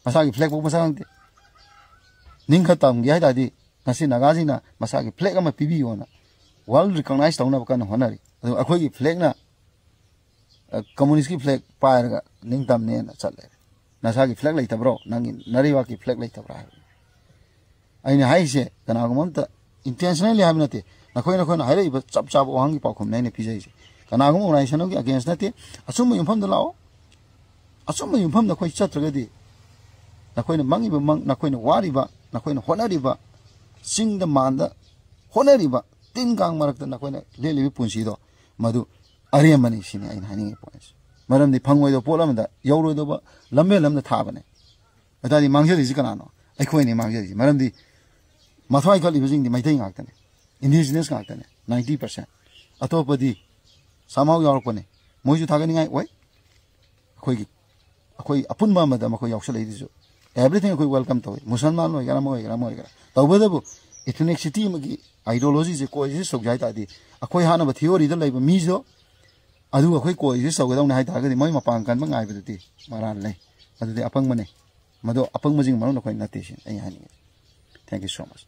ꯃꯁꯥꯒꯤ flag ꯐꯥꯎ ꯃꯁꯛ ꯈꯪꯗꯦ꯫ ꯅꯤꯡ ꯈꯔ ꯇꯝꯒꯦ ꯍꯥꯏ ꯇꯥꯔꯗꯤ ꯉꯁꯤ ꯅꯥꯒꯥꯁꯤꯡꯅ ꯃꯁꯥꯒꯤ flag ꯑꯃ ꯄꯤꯕꯤꯌꯣꯅ world recognize ꯇꯧꯅꯕ ꯀꯟꯅ ꯍꯣꯠꯅꯔꯤ꯫ ꯑꯗꯨ ꯑꯩꯈꯣꯏꯒꯤ flag ꯅ ꯀꯝꯃꯨꯅꯤꯁꯀꯤ ꯐ꯭ꯂꯦꯛ ꯄꯥꯏꯔꯒ ꯅꯤꯡꯇꯝꯅꯦꯅ ꯆꯠꯂꯦ꯫ ꯅꯁꯥꯒꯤ ꯐ꯭ꯂꯦꯛ ꯂꯩꯇꯕ꯭ꯔꯣ? ꯅꯪꯒꯤ ꯅꯔꯩꯕꯥꯛꯀꯤ ꯐ꯭ꯂꯦꯛ ꯂꯩꯇꯕ꯭ꯔꯥ ꯍꯥꯏꯕ꯫ ꯑꯩꯅ ꯍꯥꯏꯁꯦ ꯀꯅꯥꯒꯨꯝꯕ ꯑꯝꯇ ꯏꯟꯇꯦꯟꯁꯅꯦꯜꯂꯤ ꯍꯥꯏꯕ ꯅꯠꯇꯦ꯫ ꯅꯈꯣꯏ ꯅꯈꯣꯏꯅ ꯍꯥꯏꯔꯛꯏꯕ ꯆꯞ ꯆꯥꯕ ꯋꯥꯍꯪꯒꯤ ꯄꯥꯎꯈꯨꯝꯅꯦ ꯑꯩꯅ ꯄꯤꯖꯔꯤꯁꯦ꯫ ꯀꯅꯥꯒꯨꯝꯕ ꯑꯣꯔꯒꯅꯥꯏꯖꯦꯁꯟ ꯑꯃꯒꯤ ꯑꯒꯦꯟꯁ ꯅꯠꯇꯦ꯫ ꯑꯆꯨꯝꯕ ꯌꯨꯝꯐꯝꯗ ꯂꯥꯛꯑꯣ꯫ ꯑꯆꯨꯝꯕ ꯌꯨꯝꯐꯝꯗ ꯑꯩꯈꯣꯏ ꯆꯠꯇ꯭ꯔꯒꯗꯤ ꯅꯈꯣꯏꯅ ꯃꯪꯉꯤꯕ ꯃꯪ, ꯅꯈꯣꯏꯅ ꯋꯥꯔꯤꯕ, ꯅꯈꯣꯏꯅ ꯍꯣꯠꯅꯔꯤꯕ, ꯆꯤꯡꯗ ꯃꯥꯟꯗ ꯍꯣꯠꯅꯔꯤꯕ, ꯇꯤꯟ ꯀꯥꯡ ꯃꯔꯛꯇ ꯅꯈꯣꯏꯅ ꯂꯦꯜꯂꯤꯕ ꯄꯨꯟꯁꯤꯗꯣ ꯃꯗꯨ ꯑꯔꯦꯝꯕꯅꯤ ꯁꯤꯅꯤ ꯑꯩꯅ ꯍꯥꯏꯅꯤꯡꯉꯤ ꯄꯣꯏꯟꯁꯦ꯫ ꯃꯔꯝꯗꯤ ꯐꯪꯉꯣꯏꯗꯕ ꯄꯣꯠ ꯑꯃꯗ ꯌꯧꯔꯣꯏꯗꯕ ꯂꯝꯕꯦꯜ ꯑꯃꯗ ꯊꯥꯕꯅꯦ꯫ ꯑꯗꯨꯇꯥꯔꯗꯤ ꯃꯥꯡꯖꯔꯤꯁꯤ ꯀꯅꯥꯅꯣ? ꯑꯩꯈꯣꯏꯅꯤ ꯃꯥꯡꯖꯔꯤꯁꯤ꯫ ꯃꯔꯝꯗꯤ ꯃꯊ꯭ꯋꯥꯏ ꯀꯠꯂꯤꯕꯁꯤꯡꯗꯤ ꯃꯩꯇꯩ ꯉꯥꯛꯇꯅꯦ, ꯏꯟꯗꯤꯖꯤꯅꯁ ꯉꯥꯛꯇꯅꯦ, ꯅꯥꯏꯟꯇꯤ ꯄꯥꯔꯁꯦꯟ꯫ ꯑꯇꯣꯞꯄꯗꯤ ꯁꯝꯍꯥꯎ ꯌꯥꯎꯔꯛꯄꯅꯦ, ꯃꯣꯏꯁꯨ ꯊꯥꯒꯠꯅꯤꯡꯉꯥꯏ ꯑꯣꯏ꯫ ꯑꯩꯈꯣꯏꯒꯤ, ꯑꯩꯈꯣꯏ ꯑꯄꯨꯟꯕ ꯑꯃꯗ ꯃꯈꯣꯏ ꯌꯥꯎꯁꯜꯂꯛꯏꯗꯨꯁꯨ, ꯑꯦꯕ꯭ꯔꯤꯊꯤꯡ ꯑꯩꯈꯣꯏ ꯋꯦꯜꯀꯝ ꯇꯧꯏ꯫ ꯃꯨꯁꯜꯃꯥꯟ ꯑꯣꯏꯒꯦꯔꯥ, ꯑꯃ ꯑꯣꯏꯒꯦꯔꯥ, ꯑꯃ ꯑꯣꯏꯒꯦꯔꯥ꯫ ꯇꯧꯕꯇꯕꯨ ꯏꯊꯅꯤꯛꯁꯤꯇꯤ ꯑꯃꯒꯤ ꯑꯥꯏꯗꯤꯌꯣꯂꯣꯖꯤꯁꯦ ꯀꯣ ꯑꯦꯛꯖꯤꯁ ꯇꯧꯒꯦ ꯍꯥꯏ ꯇꯥꯔꯗꯤ, ꯑꯩꯈꯣꯏ ꯍꯥꯠꯅꯕ ꯊꯤꯑꯣꯔꯤꯗ ꯂꯩꯕ ꯃꯤꯁꯨ, ꯑꯗꯨꯒ ꯑꯩꯈꯣꯏ ꯀꯣ ꯑꯦꯛꯖꯤꯁ ꯇꯧꯒꯗꯧꯅꯤ ꯍꯥꯏ ꯇꯥꯔꯒꯗꯤ, ꯃꯣꯏ ꯃꯄꯥꯡ ꯀꯟꯕ ꯉꯥꯏꯕꯗꯨꯗꯤ ꯃꯔꯥꯜ ꯂꯩ꯫ ꯑꯗꯨꯗꯤ ꯑꯄꯪꯕꯅꯦ꯫ ꯃꯗꯨ ꯑꯄꯪꯕꯁꯤꯡ ꯃꯅꯨꯡꯗ ꯑꯩꯈꯣꯏ ꯅꯠꯇꯦ ꯁꯤꯅꯤ ꯑꯩ ꯍꯥꯏꯅꯤꯡꯉꯤ꯫ Thank you so much꯫